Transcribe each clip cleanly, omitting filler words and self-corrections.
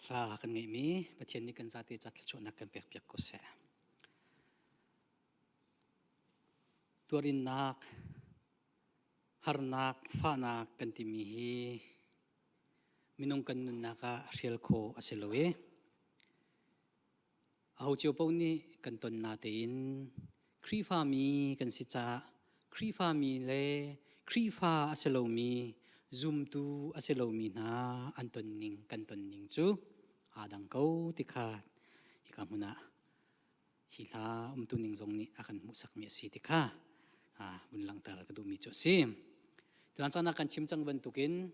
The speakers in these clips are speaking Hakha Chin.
Hla kan ngeihmi Pathian nih kan zate ca thluachuahnak kan pekpiak ko seh. Tuarinnak, harnak, fahnak kan timi hi minung kan nunnak ah hrial khawh a si lo i aho cio paoh nih kan ton na tein Khrihfami kan si caah Khrihfami le Khrihfa a si lomi zumtu a si lomi hna an ton ning kan ton ning cu aa dang ko ti kha hika hmun ah hi hla umtu ning zong nih a kan hmuhsakmi a si ti kha vun langhter ka duhmi cu a si. Tuan caan ah kan chim cang bantukin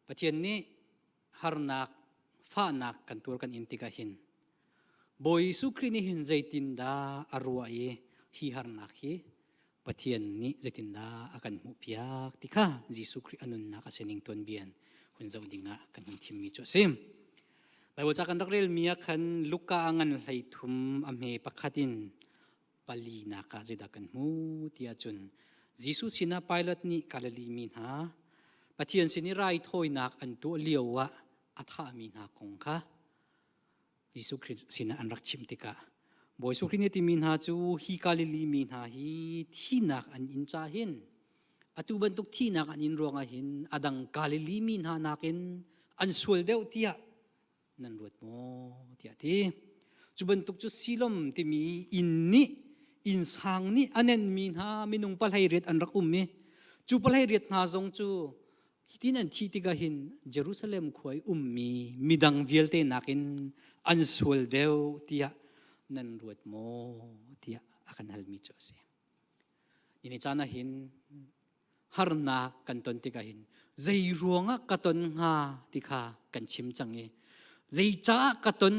Pathian nih harnak, fahnak kan tuar kan in tikah hin Bawi Jesuh Khrih nih hin zeitindah a ruah i hi harnak hi Pathian nih zeitindah a kan hmuhpiak ti kha Jesuh Khrih a nunnak a sining tuanbian hun zoh dingah kan hun thimmi cu a si. Baibal ca kan rak relmi ah khan Luka a ngan 13 a hme pakhat in palinak ah zeidah kan hmu ti ahcun Jesuh sinah Pilate nih Galilee mi hna Pathian sin i raithawinak an tuah lio ah a thahmi hna kong kha Jesuh Khrih sinah an rak chimh tikah Bawi Jesuh Khrih nih timi hna cu hi Galilee mi hna hi thihnak an in ca hin atu bantuk thihnak an in ruangah hin a dang Galilee mi hna nakin an sual deuh tiah nan ruat maw tiah a ti. Cu bantuk cu Silom timi inn nih innsang nih a nenhmi hna minung 18 an rak um i cu 18 hna zong cu hitin an thih tikah hin Jerusalem khua i ummi midang vialte nakin an sual deuh tiah nan ruat maw tiah a kan halmi cu a si. Ni caan ah hin harnak kan ton tikah hin zei ruangah ka ton hnga ti kha kan chim cang i zeicah ka ton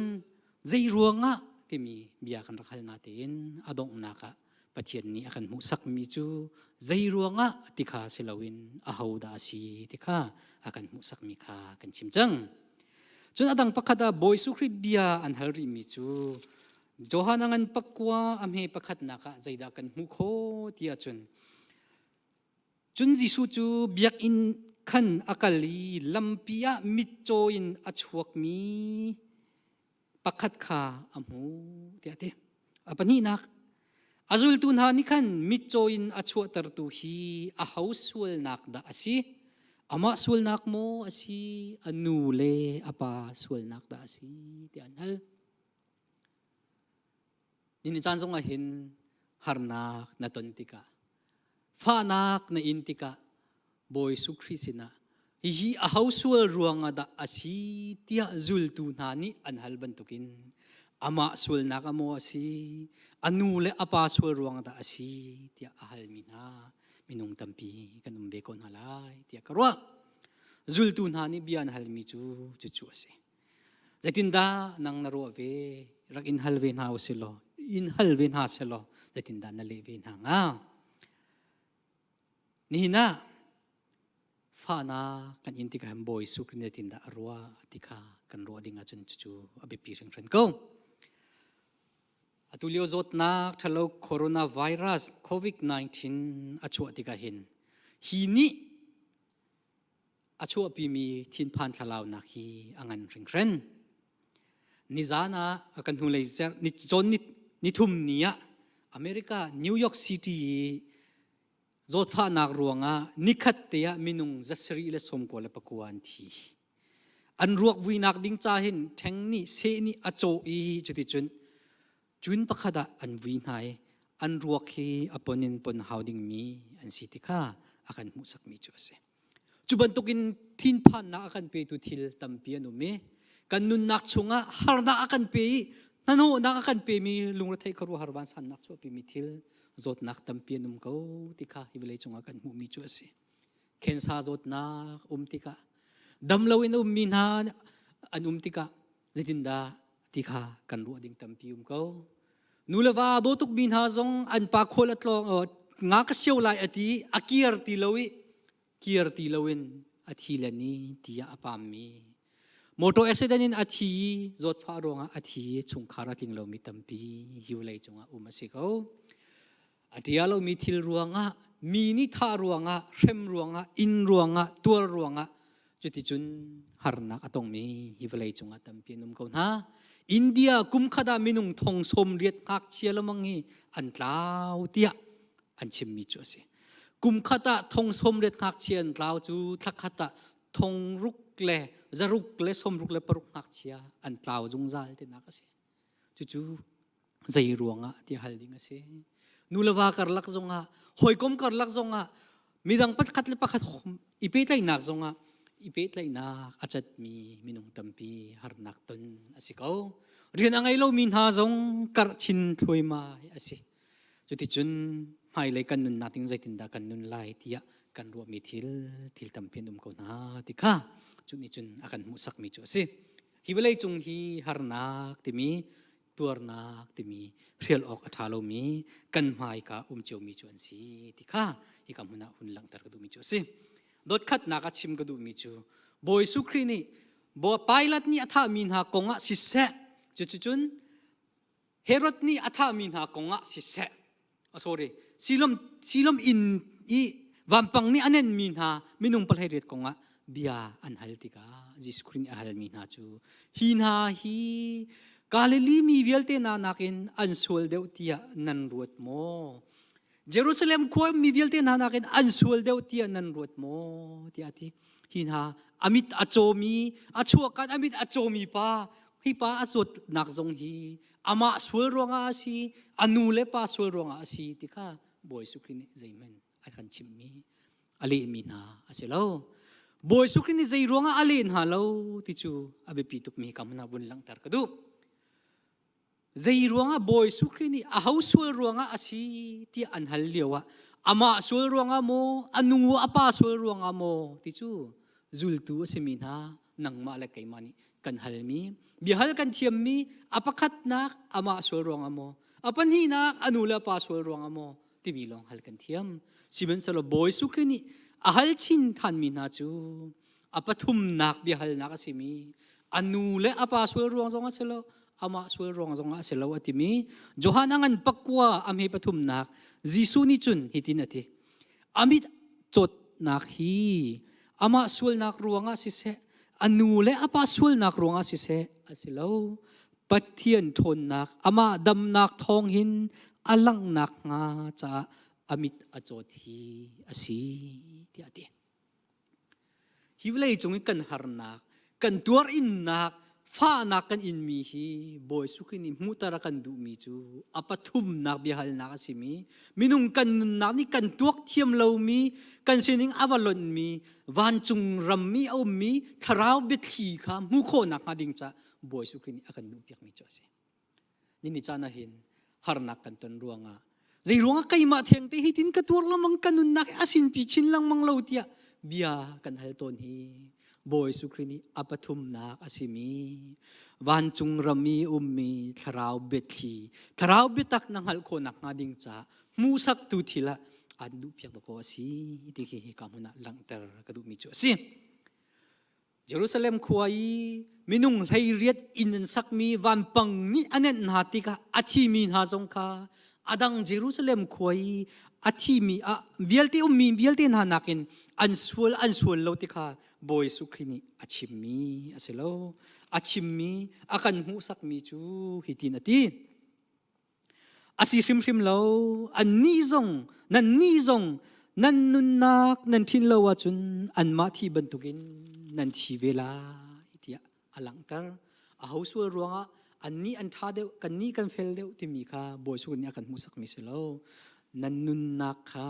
zei ruangah timi bia kan rak hal na tein a donghnak ah Pathian nih a kan hmuhsakmi cu zei ruangah ti kha si loin aho dah a si ti kha a kan hmuhsakmi kha kan chim cang. Cun a dang pakhat ah Bawi Jesuh Khrih bia an hal rihmi cu Johan a ngan pakua a hme pakhatnak ah zeidah kan hmuh khawh ti ahcun Cun Jesuh cu biakinn khan a kal i lampi ah mitcaw in a chuakmi pakhat kha a hmuh tiah a ti. A pahnihnak, a zultu hna nih khan mitcaw in a chuahtertu hi aho sualnak dah a si? Amah sualnak maw a si? A nu le a pa sualnak dah a si? tiah an hal. Nihin caan zongah hin harnak na ton tikah fahnak na in tikah Bawi Jesuh Khrih sinah hihi aho sual ruangah dah a si tiah zultu hna nih an hal bantukin amah sualnak a maw a si a nu le a pa sual ruangah dah a si tiah a halmi hna minung tampi kan um ve ko hna lai tiah ka ruah. Zultu hna nih bia an halmi cu cucu a si. Zeitindah nang na ruah ve? Rak in hal ve hna usih law, in hal ve hna selaw, zeitindah na leh ve hna hnga? Nihin ah fahnak kan in tikah Bawi Jesuh Khrih zeitindah a ruah ti kha kan ruah ding ahcun cucu a biapi hringhran ko. Atu lio zawtnak ṭhalo coronavirus COVID-19 a chuah tikah hin hi nih a chuahpimi thinphan thlalaunak hi a ngan hringhran. Nizan ah kan hnulei ni cawn ni thum ni ah America New York City i zawtfahnak ruangah nikhat te ah minung 799 an thi. An ruak vuinak ding ca hin ṭheng nih seh nih a cawh i cuticun cun pakhat ah an vui hna i an ruak hi a pon in pon hau dingmi an si ti kha a kan hmuhsakmi cu a si. Cu bantukin thinphannak a kan petu thil tampi an um i kan nunnak chungah harnak a kan pe i hnahnawhnak a kan pemi lungretheih khuaruahhar vansannak chuahpimi thil zawtnak tampi an um ko ti kha hi vawlei cungah kan hmuhmi cu a si. Cancer zawtnak um tikah dam loin a ummi hna an um tikah zeitindah ti kha kan ruah ding tampi um ko. Nu le va daw tukmi hna zong an pa khual a tlawng nga ka sio lai a ti a kir ti lo i kir ti loin a thi le ni tiah a pammi motor accident in a thi zawtfah ruangah a thi chungkhar a tling lomi tampi hi vawlei cungah um a si ko. A ṭia lomi thil ruangah mi nih thah ruangah hrem ruangah inn ruangah tuar ruangah. Cuticun harnak a tongmi hi vawlei cungah tampi an um ko hna. India kum khat ah minung thong 80 ngakchia lamang hi an tlau tiah an chimmi cu a si. Kum khat ah thong 80 ngakchia an tlau cu thla khat ah thong ruk le zaruk le sawmruk le paruk ngakchia an tlau zungzal tinak a si. Cucu zei ruangah ti hal ding a si. Nu le va karlak zongah, hawikom karlak zongah, midang pakhat le pakhat i pehtlaihnak zongah i pehtlaihnak a catmi minung tampi harnak ton a si ko. Rian a ngei lomi hna zong karh chin thluaimai a si. Cuticun hmailei kan nunnak ding zeitindah kan nun lai tiah kan ruahmi thil thil tampi an um ko hna ti kha cu nih cun a kan hmuhsakmi cu a si. Hi vawlei cung hi harnak timi tuarnak timi hrial awk a ṭha lomi kan hmaika um ciomi cu an si ti kha hika hmun ah hun langhter ka duhmi cu a si. Dotkhatnak ah chim ka duhmi cu Bawi Jesuh Khrih nih Pilate nih a thahmi hna kong ah siseh cuticun Herod nih a thahmi hna kong ah siseh oh, sorry Silom Silom inn i vampang nih a nenmi hna minung pahleiriat kong ah bia an hal tikah Jesuh Khrih nih a halmi hna cu hi hna hi Galilee mi vialte hna nakin an sual deuh tiah nan ruat maw? Jerusalem khua mi vialte hna nakin an sual deuh tiah nan ruat maw? tiah a ti. Hi hna a mit a cawmi, a chuahkan a mit a cawmi pa, hi pa a zawtnak zong hi amah sual ruangah a si, a nu le pa sual ruangah a si ti kha Bawi Jesuh Khrih nih zeihmanh a kan chimhmi, a lehmi hna a si lo. Bawi Jesuh Khrih nih zei ruangah a leh hna lo ti cu a biapi tukmi ka hmun ah vun langhter ka duh. Zei ruangah Bawi Jesuh Khrih nih aho sual ruangah a si tiah an hal lio ah amah sual ruangah maw, a nu a pa sual ruangah maw ti cu zultu a simi hna nangmah le keimah nih kan halmi biahal kan thiammi a pakhatnak amah sual ruangah maw, a pahnihnak a nu le a pa sual ruangah maw timi lawng hal kan thiam. Sihmanhsehlaw Bawi Jesuh Khrih nih a hal chin thanmi hna cu a pathumnak biahalnak a simi a nu le a pa sual ruang zong a si lo amah sual ruang zong a si lo a timi Johan a ngan pakua a hme pathumnak Jesuh nih cun hitin a ti amit cawtnak hi amah sualnak ruangah siseh a nu le a pa sualnak ruangah siseh a si lo Pathian ṭhawnnak amah damnak thawng hin a langhnak hnga caah a mit a cawt hi a si tiah a ti. Hi vawlei cung i kan harnak, kan tuar innak, fahnak kan inmi hi Bawi Jesuh Khrih nih hmuhter a kan duhmi cu a pathumnak biahalnak a simi minung kan nunnak nih kan tuak thiam lomi kan sining a va lonhmi vancung ram i a ummi thlarau biathli kha hmuh khawhnak hnga ding caah Bawi Jesuh Khrih nih a kan duhpiakmi cu a si. Nini caan ah hin harnak kan ton ruangah zei ruangah keimah theng te hi tin ka tuar lengmang ka nunnak a sinpi chin lengmang lo tiah bia kan hal tawn hi Bawi Jesuh Khrih nih a pathumnak a simi vancung ram i ummi thlarau biathli thlarau biatak na hngalh khawh nakhnga ding caah hmuhsaktu thil ah an duhpiak dawkaw a si ti khi hika hmun ah langhter ka duhmi cu a si. Jerusalem khua i minung 18 inn an sakmi vanpang nih a nenh hna tikah a thimi hna zong kha a dang Jerusalem khua i a thimi a vialte ummi vialte hna nakin an sual an sual lo ti kha Bawi Jesuh Khrih nih a chimmi a si lo. A chimmi a kan hmuhsakmi cu hitin a ti. A si hrimhrim lo. Annih zong, nannih zong nan nunnak nan ṭhin lo ahcun anmah thi bantukin nan thi ve lai tiah a langhter. Aho sual ruangah annih an ṭha deuh, kannih kan fel deuh timi kha Bawi Jesuh nih a kan hmuhsakmi si lo. Nan nunnak kha,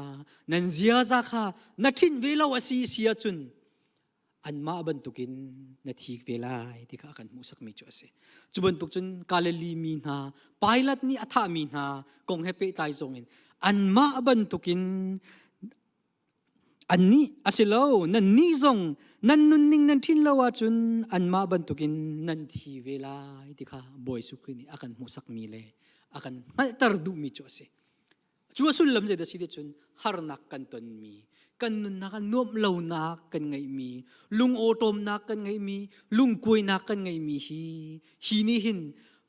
nan ziaza kha na ṭhinh ve lo a si si ahcun anmah bantukin na thi ve lai ti kha a kan hmuhsakmi cu a si. Cu bantuk cun Galilee mi hna, Pilate nih a thahmi hna kong he pehtlai zongin anmah bantukin annih a si lo, nannih zong nan nunning nan ṭhin lo ahcun anmah bantukin nan thi ve lai ti kha Bawi Jesuh Khrih nih a kan hmuhsakmi le a kan hngalhter duhmi cu a si. Cu a sullam zeidah si ti cun harnak kan tonmi, kan nunnak ah nuamh lonak kan ngeihmi, lungawṭawmnak kan ngeihmi, lungkuainak kan ngeihmi hi hi nih hin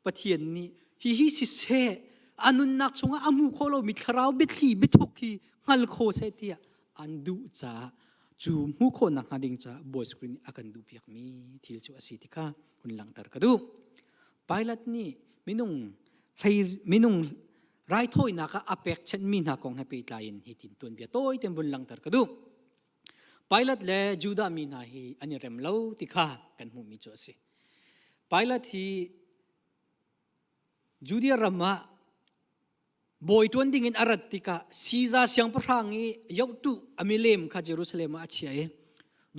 Pathian nih hihi siseh a nunnak chungah a hmuh khawh lomi thlarau biathli biathuk hi hngal kho seh tiah an duh caah. Cu hmuh khawhnak hnga ding caah Bawi Khrih nih a kan duhpiakmi thil cu a si ti kha hun langhter ka duh. Pilate nih minung hlei minung raithawinak ah a pekchanhmi hna kong he pehtlai in hitin tuanbia tawi tein vun langhter ka duh. Pilate le Judah mi hna hi an i rem lo ti kha kan hmuhmi cu a si. Pilate hi Judea ram ah bawi ṭuan dingin a rat tikah Caesar siangpahrang i yohtu a milem kha Jerusalem ah a chiah i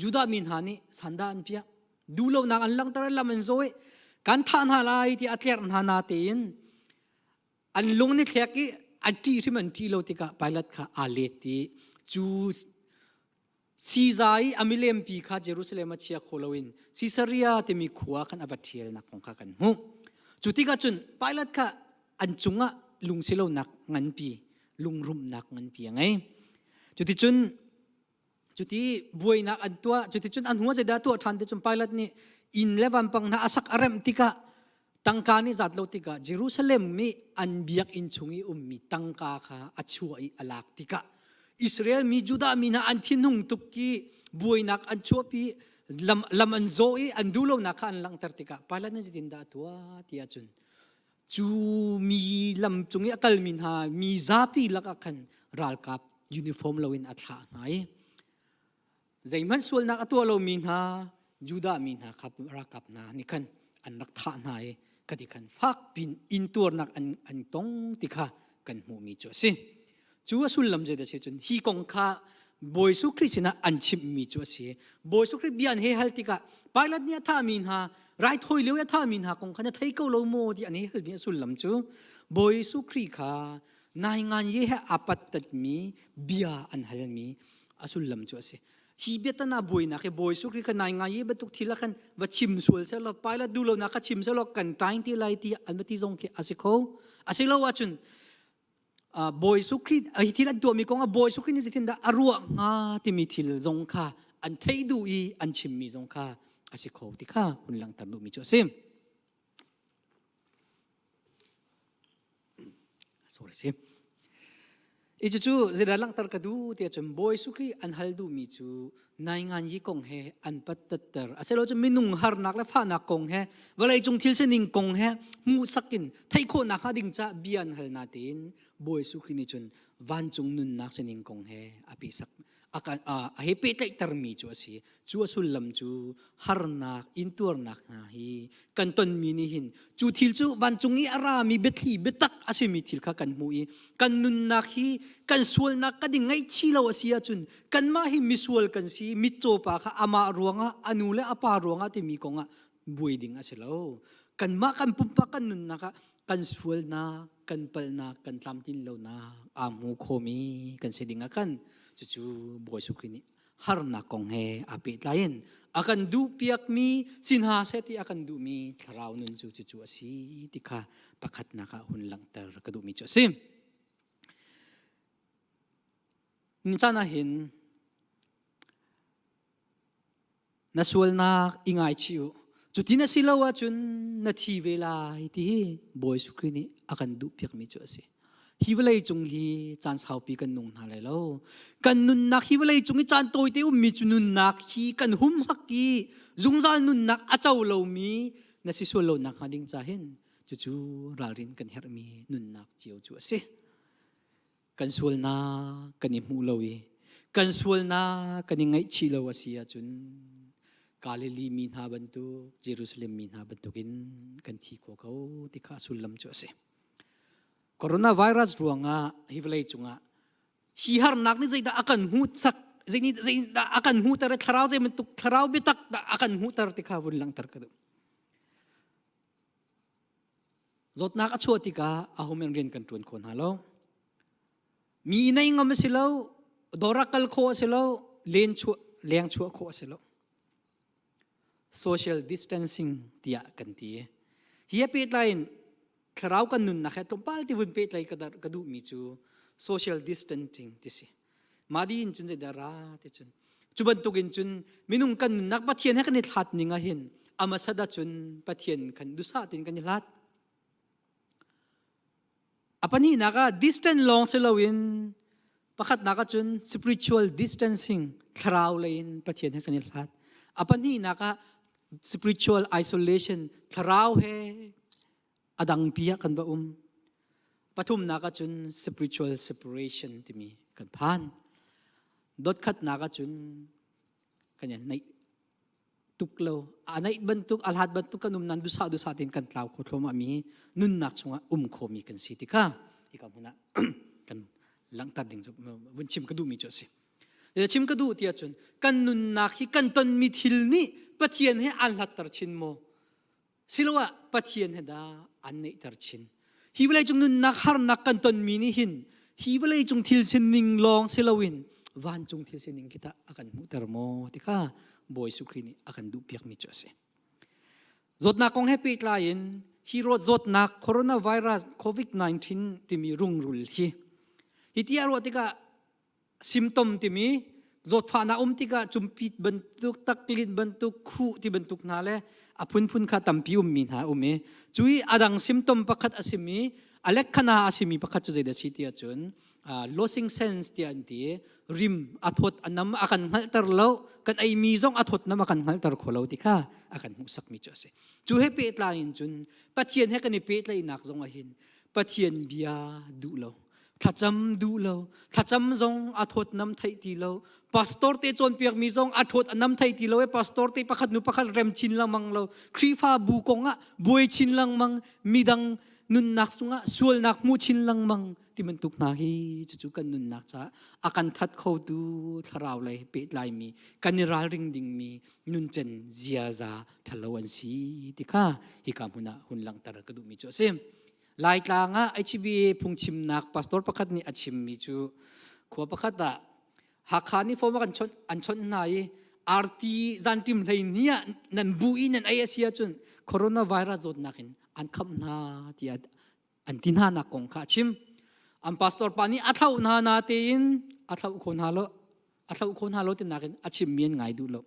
Judah mi hna nih sandah an piah. Duhlonak an langhter i lam an zaw i kan thah hna lai tiah a tlerh hna na tein an lung ni thlek i an ṭih hrim an ṭih lo tikah Pilate kha aa let i cu Caesar i a milempi kha Jerusalem ah chia kho loin Caesarea timi khua khan a va ṭhialnak kong kha kan hmuh. Cu tikah cun Pilate kha an cungah lungsilonak nganpi, lungrumnak nganpi a ngei. Cuticun cuti buainak an tuah, cuticun an hnu zeidah tuah ṭhan ti cun Pilate nih inn le vampang hna a sak a remh tikah tangka nih zat lo tikah Jerusalem i an biakinn chung i ummi tangka kha a chuah i a lak tikah Israel mi Judah mi hna an thinhung tuk i buainak an chuahpi lam, lam an zawh i an duhlonak kha an langhter tikah Pilate nih zeitindah a tuah ti ahcun cu mi lam cung i a kalmi hna mi zapi lakah khan ralkap uniform loin a thlah hna i zeihmanh sualnak a tuah lomi hna Judah mi hna kha ralkap hna nih khan an rak thah hna i kati khan fak pin intuarnak an, an tong ti kha kan hmuhmi cu a si. Cu a sullam zei da si cun hi kong kha Bawi Jesuh Khrih sinah an chimhmi cu a si. Bawi Jesuh Khrih bia an he hal tikah Pilate nih a thahmi hna raithawi lio i a thahmi hna kong kha na thei ko lo maw ti an he halmi a sullam cu Bawi Jesuh Khrih kha naingan ye he aa pattatmi bia an halmi a sullam cu a si hi biatana buainak hi bawi sukri ka nai ngai bantuk thil ah khan va chim sual seh law paila du lo nak kha chim seh law kan tain ti lai ti an va ti zong khi a si kho a si lo ahcun bawi sukri hi thil an tuahmi kong ah bawi sukri nih zeitin dah a ruah hnga timi thil zong kha an theih duh i an chimmi zong kha a si kho ti kha hun langhter duhmi cu a si Sorry si. I cucu zeidah langhter ka duh tiah cun Bawi Sukri an hal duhmi cu naingan yi kong he an pattatter. Asilo cu minung harnak le fahnak kong he vawleicung thil sining kong he hmuhsak in theih khawhnak hnga ding ca bia an hal natein Bawi Sukri nih cun vancung nunnak sining kong he a pehsak a he pehtlaihtermi cu a si. Cu a sullam cu harnak, intuarnak hna hi kan tonmi nih hin cu thil cu vancung i a rami biathli biatak a simi thil kha kan hmuh i kan nunnak hi kan sualnak kan i ngaihchih lo a si ahcun kanmah hi misual kan si mitcaw pa kha amah ruangah a nu le a pa ruangah timi kongah buai ding a si lo. Kanmah kan pumpak kan nunnak ah kan sualnak, kan palhnak, kan tlamtlin lonak aa hmu khomi kan si ding ah khan cucu Bawi Jesuh Khrih nih harnak kong he aa pehtlai in a kan duhpiakmi si hna seh ti a kan duhmi thlarau nun cu cucu a si ti kha pakhatnak ah hun langhter ka duhmi cu a si. Ni caan ah hin Na sualnak i ngaichih u. Cuti na si lo ahcun na thi ve lai ti hi Bawi Jesuh Khrih nih a kan duhpiakmi cu a si. Hi vawlei cung hi caan saupi kan nung hna lai lo. Kan nunnak hi vawlei cung i caan tawite ummi cu nunnak hi kan humhak i zungzal nunnak a co lomi na si sual lonak hnga ding ca hin cucu ralrin kan herhmi nunnak cio cu a si. Kan sualnak kan i hmuh lo i kan sualnak kan i ngaihchih lo a si ahcun Galilee mi hna bantuk Jerusalem mi hna bantukin kan thi kho ko ti kha a sullam cu a si. Coronavirus ruangah hi vawlei cungah hi harnak nih zeidah a kan hmuhsak zeidah a kan hmuhter thlarau zei bantuk thlarau biatak dah a kan hmuhter ti kha vun langhter ka duh. Zawtnak a chuah tikah ahomen rian kan ṭuan kho hna lo. Mi nei ngam a si lo, dawr ah kal khawh a si lo, len chuah, leng chuah khawh a si lo. Social distancing tiah kan ti. Hi a pehtlai in thlarau kan nunnak he tlawmpal ti vun pehtlai ka duhmi cu social distancing ti si. Mah di in cun zeidah ra ti cun cu bantuk in cun minung kan nunnak Pathian he kan i hlat ning ah hin a hmasat ahcun Pathian khan duhsah tein kan i hlat. A pahnihnak ah distance lawng si loin pakhatnak ahcun spiritual distancing Thlarau lei in Pathian he kan i hlat. A pahnihnak ah spiritual isolation, thlarau he a dangpi ah kan va um. Pathumnak ah cun spiritual separation timi kan phan. Dotkhatnak ah cun kan i naih tuk lo. A naih bantuk, a hlat bantuk kan um nan dusa dusa tein kan tlau kho thluahmah mi nunnak chungah um khomi kan si tikha hika hmun ah kan langhter ding cu vun chim ka duhmi cu a si. Chim ka duh ti ahcun kan nunnak hi kan tonmi thil nih Pathian he aan hlatter chin maw? Siloah Pathian he dah an neihter chin. Hi vawleicung nunnak harnak kan tonmi nih hin hi vawleicung thil sining lawng si loin vancung thil sining khi tah a kan hmuhter maw ti kha Bawi Jesuh Khrih nih a kan duhpiakmi cu a si. Zawtnak kong he pehtlai in hi zawtnak coronavirus COVID-19 timi rungrul hi hi ti a ruah tikah symptom timi zawtfahnak um tikah cumpit bantuk taklin bantuk khuh ti bantuk hna le a phunphun kha tampi ummi hna um i cu i adang symptom pakhat a simi a lekkhana a simi pakhat cu zeidah si ti ahcun losing sense tiah an ti. Rim a thawt a nam a kan hngalhter lo, kan eimi zong a thawt nam a kan hngalhter kho lo ti kha a kan hmuhsakmi cu a si. Cu he pehtlai in cun Pathian he kan i pehtlaihnak zong ah hin Pathian bia duh lo, thlacam duh lo, thlacam zong a thawt nam theih ti lo, pastor te cawnpiakmi zong a thawt a nam thei ti lo e, pastor te pakhat nu pakhat rem chin lengmang lo, Khrihfa bu kong ah buai chin lengmang, midang nunnak cungah sualnak hmu chin lengmang ti bantuk hna hi cucu kan nunnak caah a kan that khotu thlarau lei pehtlaimi kan i ralring dingmi nuncen ziaza ṭhalo an si ti kha hika hmun ah hun langhter ka duhmi cu a si. Laitlang ah HBA phungchimnak pastor pakhat nih a chimmi cu khua pakhat ah Hakha nih form kan chawnh an chawnh hna i RT zanṭim hlei ni ah nan bu i nan ei a si ahcun coronavirus zawtnak in an khamh hna tiah an ti hna nak kong kha a chim. An pastor pa nih a thlauh hna na tein a thlauh kho hna lo a thlauh kho hna lo ti nakin a chimmi an ngai duh lo.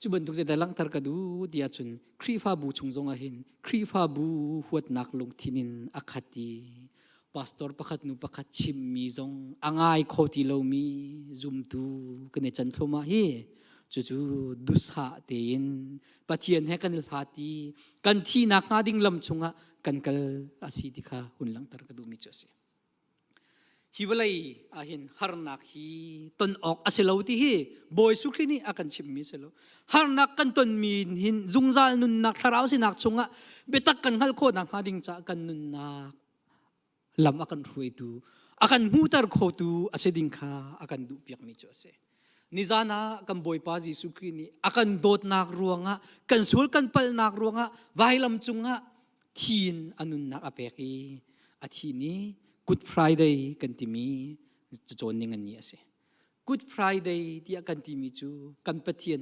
Cu bantuk zeidah langhter ka duh ti ahcun Khrihfabu chung zong ah hin Khrihfabu huatnak lungthin in a khat i pastor pakhat nu pakhat chimmi zong a ngai kho ti lomi zumtu kan i can thluahmah hi. Cucu duhsah tein Pathian he kan i hlat i kan thihnak hnga ding lam chungah kan kal a si ti kha hun langhter ka duhmi cu a si. Hi vawlei ahhin harnak hi ton awk a si lo ti hi Bawi Jesuh Khrih nih a kan chimmi a si lo. Harnak kan tonmi hin zungzal nunnak thlarau sinak chungah biatak kan hngalh khawhnak hnga ding caah kan nunnak lam a kan hruaitu, a kan hmuhter khotu a si ding kha a kan duhpiakmi cu a si. Nizan ah kan Bawipa Jesuh Khrih nih a kan dawtnak ruangah, kan sual kan palhnak ruangah vailam cungah thi in a nunnak a pek i a thi ni Good Friday kan timi cawn ning an ni a si. Good Friday tiah kan timi cu kan Pathian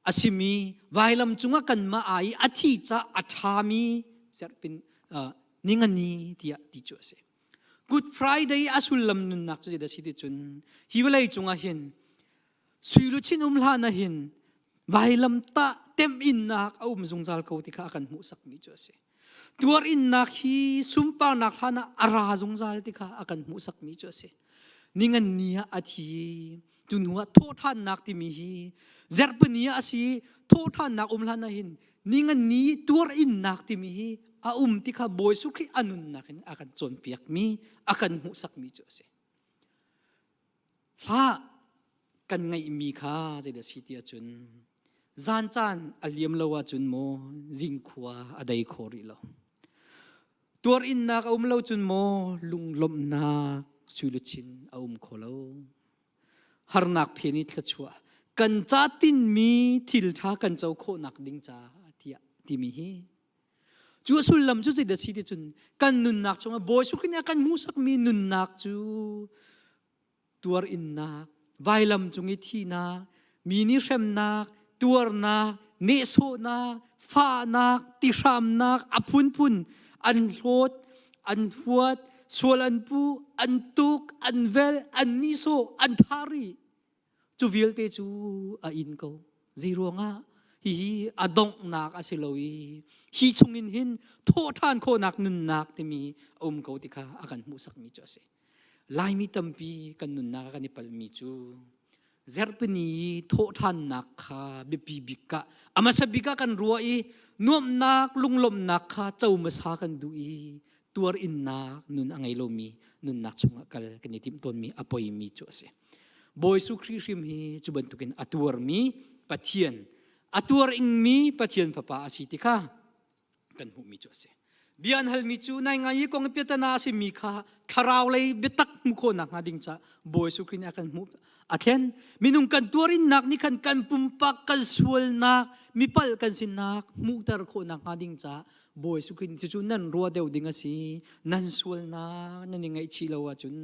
a simi vailam cungah kanmah ai a thi ca a ṭhami serpin ningani tiah ti cu a si. Good Friday a sullam nunnak cu zeidah si ti cun hi vawlei cungah hin sui luchin um hlan ah hin vailam tah temhinnak a um zungzal ko ti kha a kan hmuhsakmi cu a si. Tuarinnak hi sunparnak hlan ah a ra zungzal ti kha a kan hmuhsakmi cu a si. Ningan ni ah a thi, tu hnu ah thawhṭhannak timi hi zerhpani ah a si, thawhṭhannak um hlan ah hin ningan ni tuarinnak timi hi a um ti kha Bawi Jesuh Khrih a nunnak in a kan cawnpiakmi, a kan hmuhsakmi cu a si. Hla kan ngeihmi kha zeidah si ti ahcun zan caan a liam lo ahcun maw zingkhua a dei kho rih lo. Tuar innak a um lo cun maw lunglawmhnak suiluchin a um kho lo. Harnak phen i thluachuah kan ca tinmi thil ṭha kan co khawhnak ding ca tiah timi hi Cu a sullam cu zeidah si ti cun kan nunnak chungah Bawi Jesuh Khrih nih a kan hmuhsakmi nunnak cu tuar innak, vailam cung i thihnak, mi nih hremnak, tuarnak, nehsawhnak, fahnak, tihramnak a phunphun an hlawt, an huat, sual an puh, an tuk, an velh, an nihsawh, an thah rih. Cu vialte cu a in ko. Zeiruangah hihi a donghnak a si lo i hi chungin hin thawhṭhan khawhnak nunnak timi a um ko ti kha a kan hmuhsakmi cu a si. Laimi tampi kan nunnak ah kan i palhmi cu. Zarhpini i thawhṭhannak kha biapi bik ah a hmasa bik ah kan ruah i nuamhnak lunglawmhnak kha co hmasa kan duh i tuar innak nun a ngei lomi nunnak chungah kal kan i timh tawnmi a poimi cu a si. Bawi Jesuh Khrih hrim hi cu bantukin a tuarmi Pathian a tuar ingmi Pathian fapa a si ti kha kan hmuhmi cu a si. Bia an halmi cu nai ngai i kong piatana a simi kha thlarau lei biatak hmuh khawhnak hnga ding caah Bawi Jesuh Khrih nih a kan hmuh a thlen. Minung kan tuarinnak nih khan kan pumpak kan sualnak mipalh kan sinak hmuhter khawhnak hnga ding caah Bawi Jesuh Khrih nih cucu nan ruah deuh ding a si. Nan sualnak nan i ngaihchih lo ahcun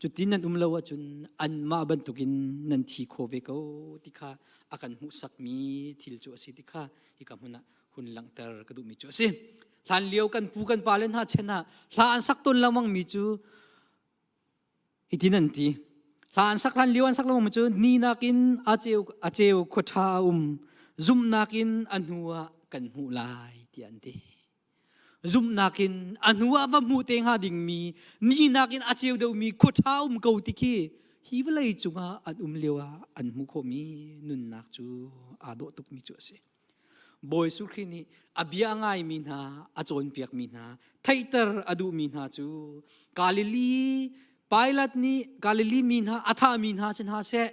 cutin nan um lo ahcun anmah bantukin nan thi kho ve ko ti kha a kan hmuhsakmi thil cu a si ti kha hika hmun ah hun langhter ka duhmi cu a si. Hlan lio kan pu kan pale hna chen ah hla an sak tawn lengmang mi cu hitin an ti. Hla an sak hlan lio an sak lengmang mi cu ni nakin a ceu a ceu khua ṭha a um zumhnak in a hnu ah kan hmuh lai tiah an ti. Zumhnak in a hnu ah va hmuh te hnga dingmi ni nakin a ceu deuhmi khua ṭha um ko ti khi hi vawlei cungah an um lio ah an hmuh khawhmi nunnak cu aa dawh tukmi cu a si. Bawi Jesuh Khrih nih a bia ngaimi hna, a cawnpiakmi hna, theihter a duhmi hna cu Galilee Pilate nih Galilee mi hna a thahmi hna si hna seh,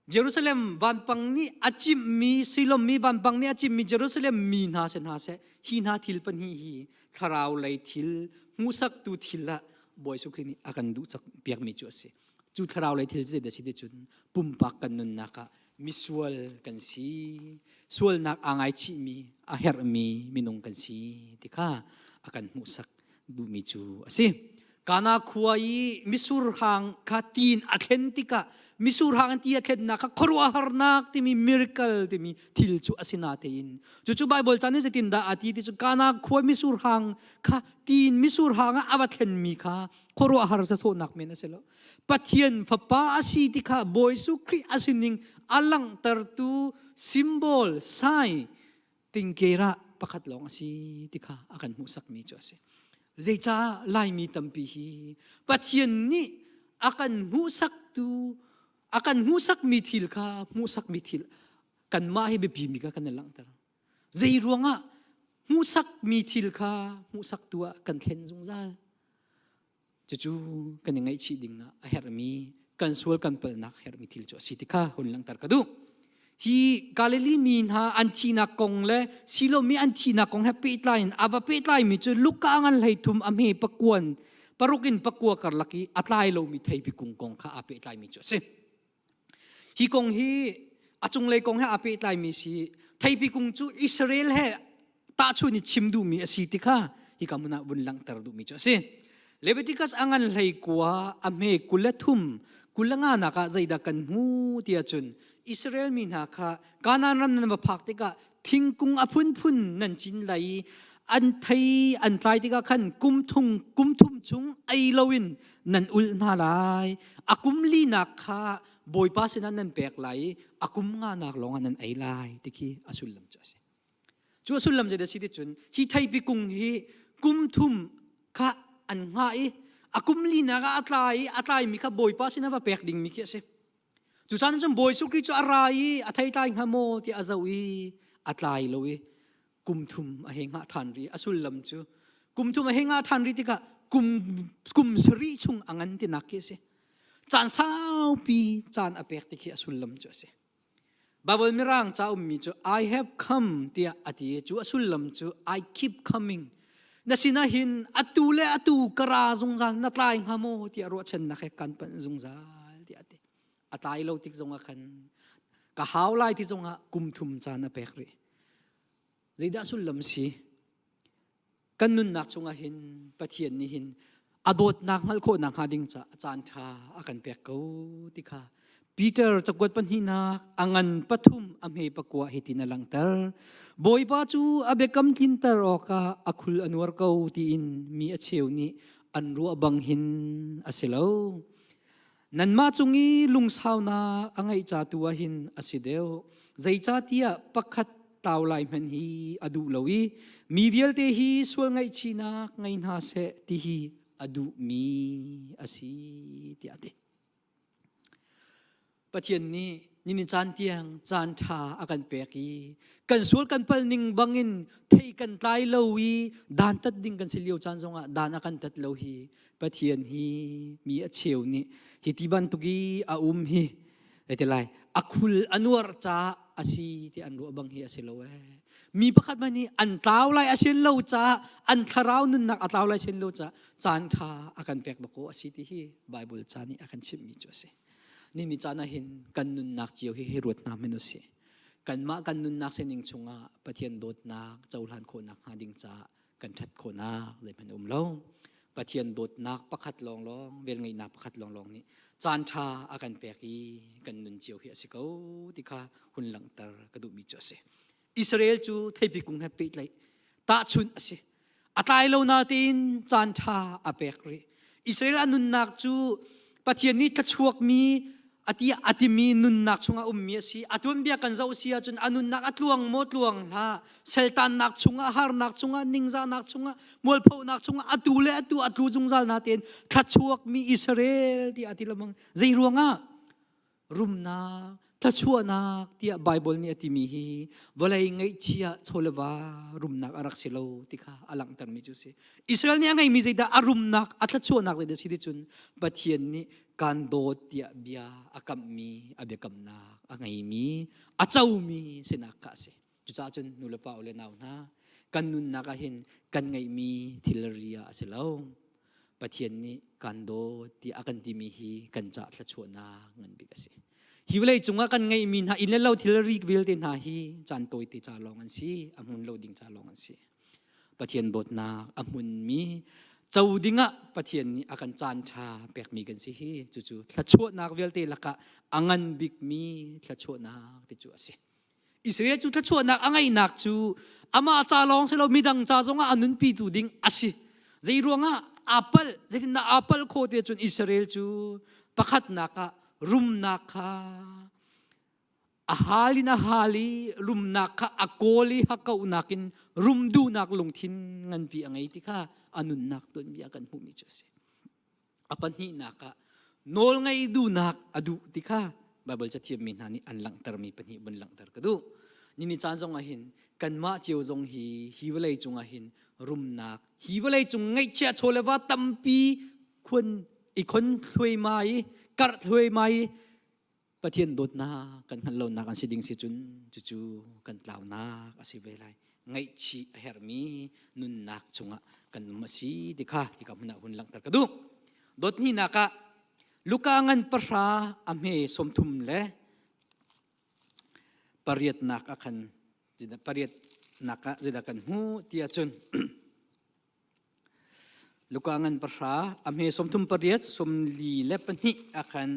Jerusalem vanpang nih a cimhmi Siloam mi vanpang nih a cimhmi Jerusalem mi hna si hna seh, hi hna thil pahnih hi thlarau lei thil hmuhsaktu thil ah Bawi Jesuh Khrih nih a kan duh piakmi cu a si. Cu thlarau lei thil cu zeidah a si ti cun pumpak kan nunnak ah misual kan si, sualnak aa ngaichihmi, a herhmi minung kan si ti kha a kan hmuhsak duhmi cu a si. Kana khua i misur hang kha tiin a thlen tikah misur hang an ti a thlennak kha khuaruahharnak timi miracle timi thil cu a si natein cucu Bible ca nih zeitindah a ti ti cu Kana khua misur hang kha tiin misur hang ah a va thlenmi kha khuaruahhar sasawhnak men a si lo. Pathian fapa a si ti kha Bawi Jesuh Khrih a sining a langhtertu symbol sign tingkera pakhat lawng a si ti kha a kan hmuhsakmi cu a si. Zeicah Laimi tampi hi Pathian nih a kan hmuhsaktu a kan hmuhsakmi thil kha hmuhsakmi thil kanmah hi biapi mi kha kan i langhter. Zei ruangah hmuhsakmi thil kha hmuhsaktu ah kan thlen zungzal. Cucu kan i ngaihchih ding ah a herhmi kan sual kan palhnak herhmi thil cu a si ti kha hun langhter ka duh. Hi Galilee mi hna an thihnak kong le Silo mi an thihnak kong he pehtlai in a va pehtlaimi cu Luka ngan hlei thum a hme pakuan paruk in pakua karlak i a tlai lomi theipi kung kong kha aa pehtlaimi cu a si. Hi kong hi a cunglei kong he aa pehtlaimi si. Theipi kung cu Israel he tahchun i chim duhmi a si ti kha hika hmun ah vun langhter duhmi cu a si. Leviticus a ngan hlei kua a hme 23 20 nak ah zeidah kan hmu ti ahcun Israel mi hna kha Kanaan ram nan va phak tikah thingkung a phunphun nan cin lai i an thei an tlai tikah khan kum thum kum thum chung ei loin nan ulh hna lai a kum linak kha Bawipa sinah nan pek lai i a kum nganak lawngah nan ei lai ti khi a sullam cu a si cu a sullam zeidah si ti cun hi theipi kung hi kum thum kha an hngah i a kum linak ah a tlai i a tlaimi kha Bawipa sinah va pek dingmi khi a si Cu caan cun Bawi Jesuh Khrih cu a ra i a thei tlai hnga maw tiah a zoh i a tlai lo i kum thum a hei hngah ṭhan rih. A sullam cu kum thum a hei hngah ṭhan rih tikah kum kum sarih chung a ngan tinak khi a si. Caan saupi caan a pek ti khi a sullam cu a si. Bible Mirang ca ummi cu I have come tiah a ti i cu a sullam cu I keep coming. Na sinah hin atu le atu ka ra zungzal na tlai hnga maw tiah ruahchannak he kan panh zungzal tiah a ti. A tlai lo tik zongah khan ka hau lai ti zongah kum thum caan a pek rih. Zeidah sullam si? Kan nunnak chungah hin Pathian nih hin a dawtnak hngalh khawhnak hnga ding caah caan ṭha a kan pek ko ti kha Peter cakuat pahnihnak a ngan pathum a hme pakua hitin a langhter. Bawipa cu a biakam tlinter awkah a khul a nuar ko tiin mi a cheu nih an ruah bang hin a si lo. Nanmah cung i lungsaunak a ngeih ca tu ah hin a si deuh. Zeicahtiah pakhat tau lai hmanh hi a duh lo i mi vialte hi sual ngaihchihnak ngei hna seh ti hi a duhmi a si tiah a ti. Pathian nih nini caan tiang caan ṭha a kan pek i kan sual kan pal ning bangin thei kan tlai lo i dantat ding kan si lio caan zongah dan a kan tat lo hi Pathian hi mi a cheu nih hi ti bantuk i a um hi ti lai a khul a nuar caah a si ti an ruah bang hi a si lo ee. Mi pakhat hmanh nih an tlau lai a sin lo caah an thlarau nunnak a tlau lai sin lo caah caan ṭha a kan pek dawkaw a si ti hi Bible ca nih a kan chimhmi cu a si. Ni ni caan ah hin kan nunnak cio hi hi ruat hna hmanh usih. Kanmah kan nunnak sining chungah Pathian dawtnak cohlan khawhnak hnga ding caah kan ṭhat khawhnak zeihmanh um lo. Pathian dawtnak pakhat lawnglawng, velngeihnak pakhat lawnglawng nih caan ṭha a kan pek i kan nun cio hi a si ko ti kha hun langhter ka duhmi cu a si. Israel cu theipi kung he pehtlaih tahchunh a si. A tlai lo natein caan ṭha a pek rih. Israel a nunnak cu Pathian nih thluachuakmi ati a timi nunnak chungah ummi a si. A tuanbia kan zoh si ahcun a nunnak a tluang maw tluang hlah. Seltannak chungah, harnak chungah, ningzahnak chungah, mualphonak chungah atu le atu a tlu zungzal natein thluachuakmi Israel tiah a ti lengmang. Zei ruangah? Rumnak, thluachuahnak tiah Baibal nih a timi hi vawlei ngaihchia chawleva rumnak a rak si lo ti kha a langhtermi cu a si. Israel nih a ngeimi zeidah a rumnak, a thluachuahnak zeidah si ti cun Pathian nih kan dawt tiah bia a kamhmi, a biakamnak a ngeimi, a comi sinak kha a si. Cucaah cun nulepa u le nau hna, kan nunnak ah hin kan ngeihmi thilri ah a si lo. Pathian nih kan dawt tiah a kan timi hi kan cah thluachuahnak ngan bik a si. Hi vawlei cungah kan ngeihmi hna inn le lo thilri vialte hna hi caan tawite ca lawng an si, a hmun lo ding ca lawng an si. Pathian dawtnak a hmunmi co dingah Pathian nih a kan caan ṭha pekmi kan si hi cucu thluachuahnak vialte lakah a ngan bikmi thluachuahnak ti cu a si. Israel cu thluachuahnak a ngeihnak cu amah ca lawng si lo midang ca zongah a nunpitu ding a si. Zei ruangah aa palh, zeitindah aa palh khawh ti cun Israel cu pakhatnak ah rumnak kha a hal in a hal i rumnak kha a kawl i hakkauhnak in rum duhnak lungthin nganpi a ngei ti kha a nunnak tuanbia kan hmuhmi cu a si. A pahnihnak ah nawlngaih duhnak a duh ti kha Baibal cathiammi hna nih an langhtermi pahnih vun langhter ka duh. Nini caan zong ah hin kanmah cio zong hi hi vawlei cungah hin rumnak hi vawlei cung ngaihchia chaw le va tampi khun i khon thluaima i karh thluaima i Pathian dawtnak kan hngalh lonak an si ding si cun cucu kan tlaunak a si ve lai. Ngaihchih a herhmi nunnak chungah kan um a si ti kha hika hmun ah hun langhter ka duh. Dawthnihnak ah Luka ngan pahra a hme 30 le pariatnak ah khan pariatnak ah zeidah kan hmuh ti ahcun Luka ngan pahra a hme 38 42 ah khan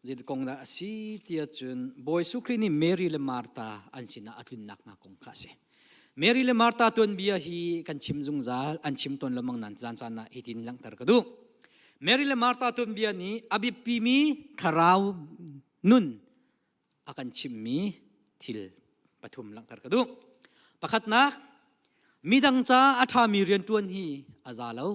zei kong dah a si tiah cun Bawi Jesuh Khrih nih Mary le Martha an sinah a tlunnak hna kong kha a si. Mary le Martha tuanbia hi kan chim zungzal an chim tawn lengmang nan caan caan ah hitin langhter ka duh. Mary le Martha tuanbia nih a biapimi thlarau nun a kan chimmi thil pathum langhter ka duh. Pakhatnak, midang ca a ṭhami rianṭuan hi a za lo.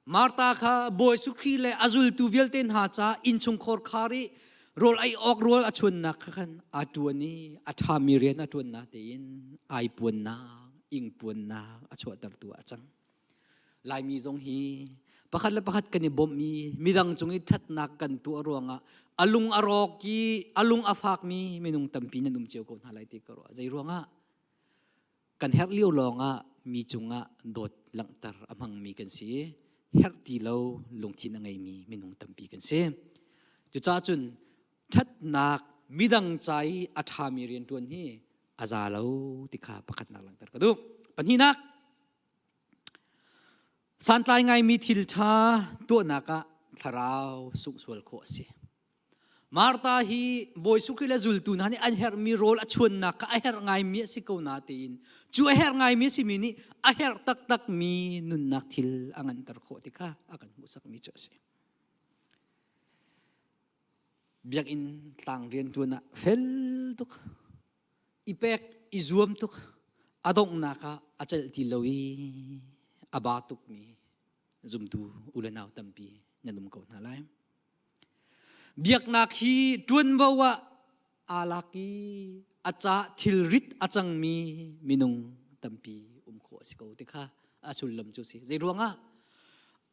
Martha kha Bawi Khrih le a zultu vialte hna ca innchungkhar khar i rawl ei awk rawl a chuannak kha khan aa ṭuan i a ṭhami rian a ṭuannak tein ai puannak, ingpuannak a chuahtertu ah a cang. Laimi zong hi pakhat le pakhat kan i bawmh i midang cung i ṭhatnak kan tuah ruangah a lung a rawk i a lung a fakmi minung tampi nan um cio ko hna lai ti ka ruah. Zei ruangah? Kan herh lio lawngah mi cungah dawt langhter a hmangmi kan si i herh ti lo lungthin a ngeimi minung tampi kan si. Cucaah cun ṭhatnak midang ca i a ṭhami rianṭuan hi a za lo ti kha pakhatnak langhter ka duh. Pahnihnak, Santlai ngaimi thil ṭha tuahnak ah thlarau sungh sual khawh a si. Martha hi Bawi Jesuh Khrih le zultu hna nih an herhmi rawl a chuannak kha a herh ngaimi a si ko natein cu a herh ngaimi a simi nih a herh taktakmi nunnak thil a nganter khawh ti kha a kan hmuhsakmi cu a si. Biakinn tlang rianṭuan ah fel tuk i pek i zuam tuk a donghnak ah a celh ti lo i a ba tukmi zumtu u le nau tampi nan um ko hna lai. Biaknak hi ṭuanvo ah aa lak i a ca thilrit a cangmi minung tampi um khawh a si ko ti kha a sullam cu a si. Zei ruangah?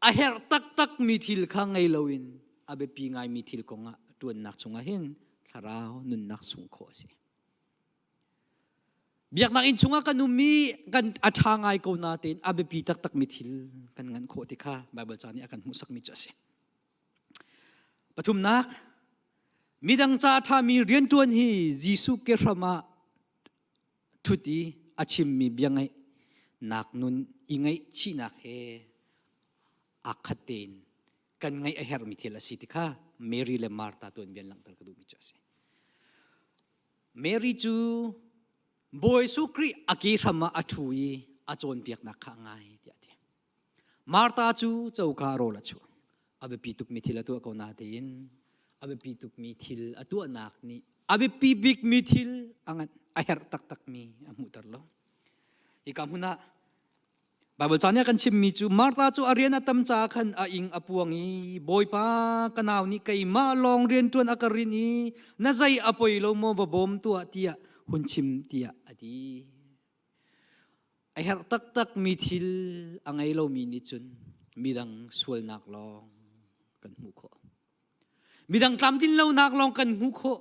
A herh taktakmi thil kha ngei loin a biapi ngaimi thil kongah ṭuannak chungah hin thlarau nunnak sungh khawh a si. Biaknak inn chungah kan um i kan a ṭha ngai ko natein a biapi taktakmi thil kan nganh khawh ti kha Baibal ca nih a kan hmuhsakmi cu a si. Pathumnak, midang ca a ṭhami rianṭuan hi Jesuh kehram ah ṭhut i a chimmi bia ngaih nak nun i ngaihchihnak he aa khat tein kan ngaih a herhmi thil a si ti kha Mary le Martha tuanbia langhter ka duhmi cu a si. Mary cu Bawi Jesuh Khrih a ke hram ah a ṭhu i a cawnpiaknak kha a ngai tiah a ti. Martha cu coka rawl a chuang. A biapi tukmi thil a tuah ko natein a biapi tukmi thil a tuahnak nih a biapi bikmi thil a ngan a herh taktakmi a hmuhter lo. Hika hmun ah Baibal ca nih a kan chimmi cu Martha cu a rian a tam caah khan a ing a puang i Bawipa ka nau nih keimah lawng rianṭuan a ka rin i na zei a poi lo maw va bawm tuah tiah hun chim tiah a ti. A herh taktakmi thil a ngei lomi nih cun midang sualnak lawng kan hmuh khawh. Midang tlamtlin lonak lawng kan hmuh khawh.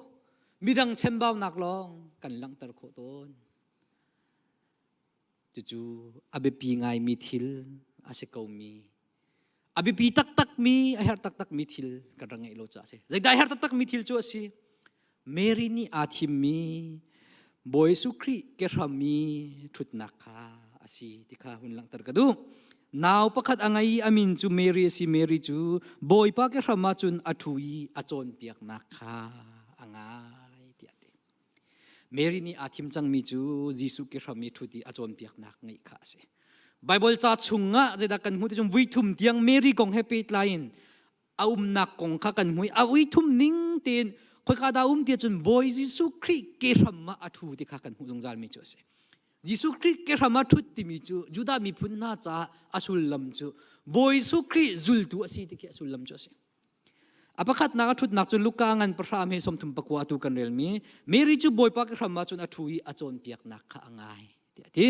Midang chembaunak lawng kan langhter khawh tawn. Cucu a biapi ngaimi thil a si komi a biapi taktakmi a herh taktakmi thil kan rak ngeih lo caah a si. Zeidah a herh taktakmi thil cu a si? Mary nih aa thimmi Bawi Jesuh Khrih kehram i ṭhutnak kha a si ti kha hun langhter ka duh. Nau pakhat a ngei i a min cu Mary a si. Mary cu Bawipa kehram ah cun a ṭhu i a cawnpiaknak kha a ngai tiah a ti. Mary nih aa thim cangmi cu Jesuh kehram i ṭhut i a cawnpiaknak ngeih kha a si. Baibal ca chungah zeidah kan hmuh ti cun vui thum tiang Mary kong he pehtlai in a umnak kong kha kan hmu i a vui thum ning tein khoika dah um ti cun Bawi Jesuh Khrih kehram ah a ṭhu ti kha kan hmuh zungzalmi cu a si. Jesuh Khrih kehram ah ṭhut timi cu Judah miphun hna caah a sullam cu Bawi Jesuh Khrih zultu a si ti khi a sullam cu a si. A pakhatnak a ṭhutnak cu Luka ngan pahra me 39 atu kan relmi Mary cu Bawipa ka hram ah cun a ṭhu i a cawnpiaknak kha a ngai tiah a ti.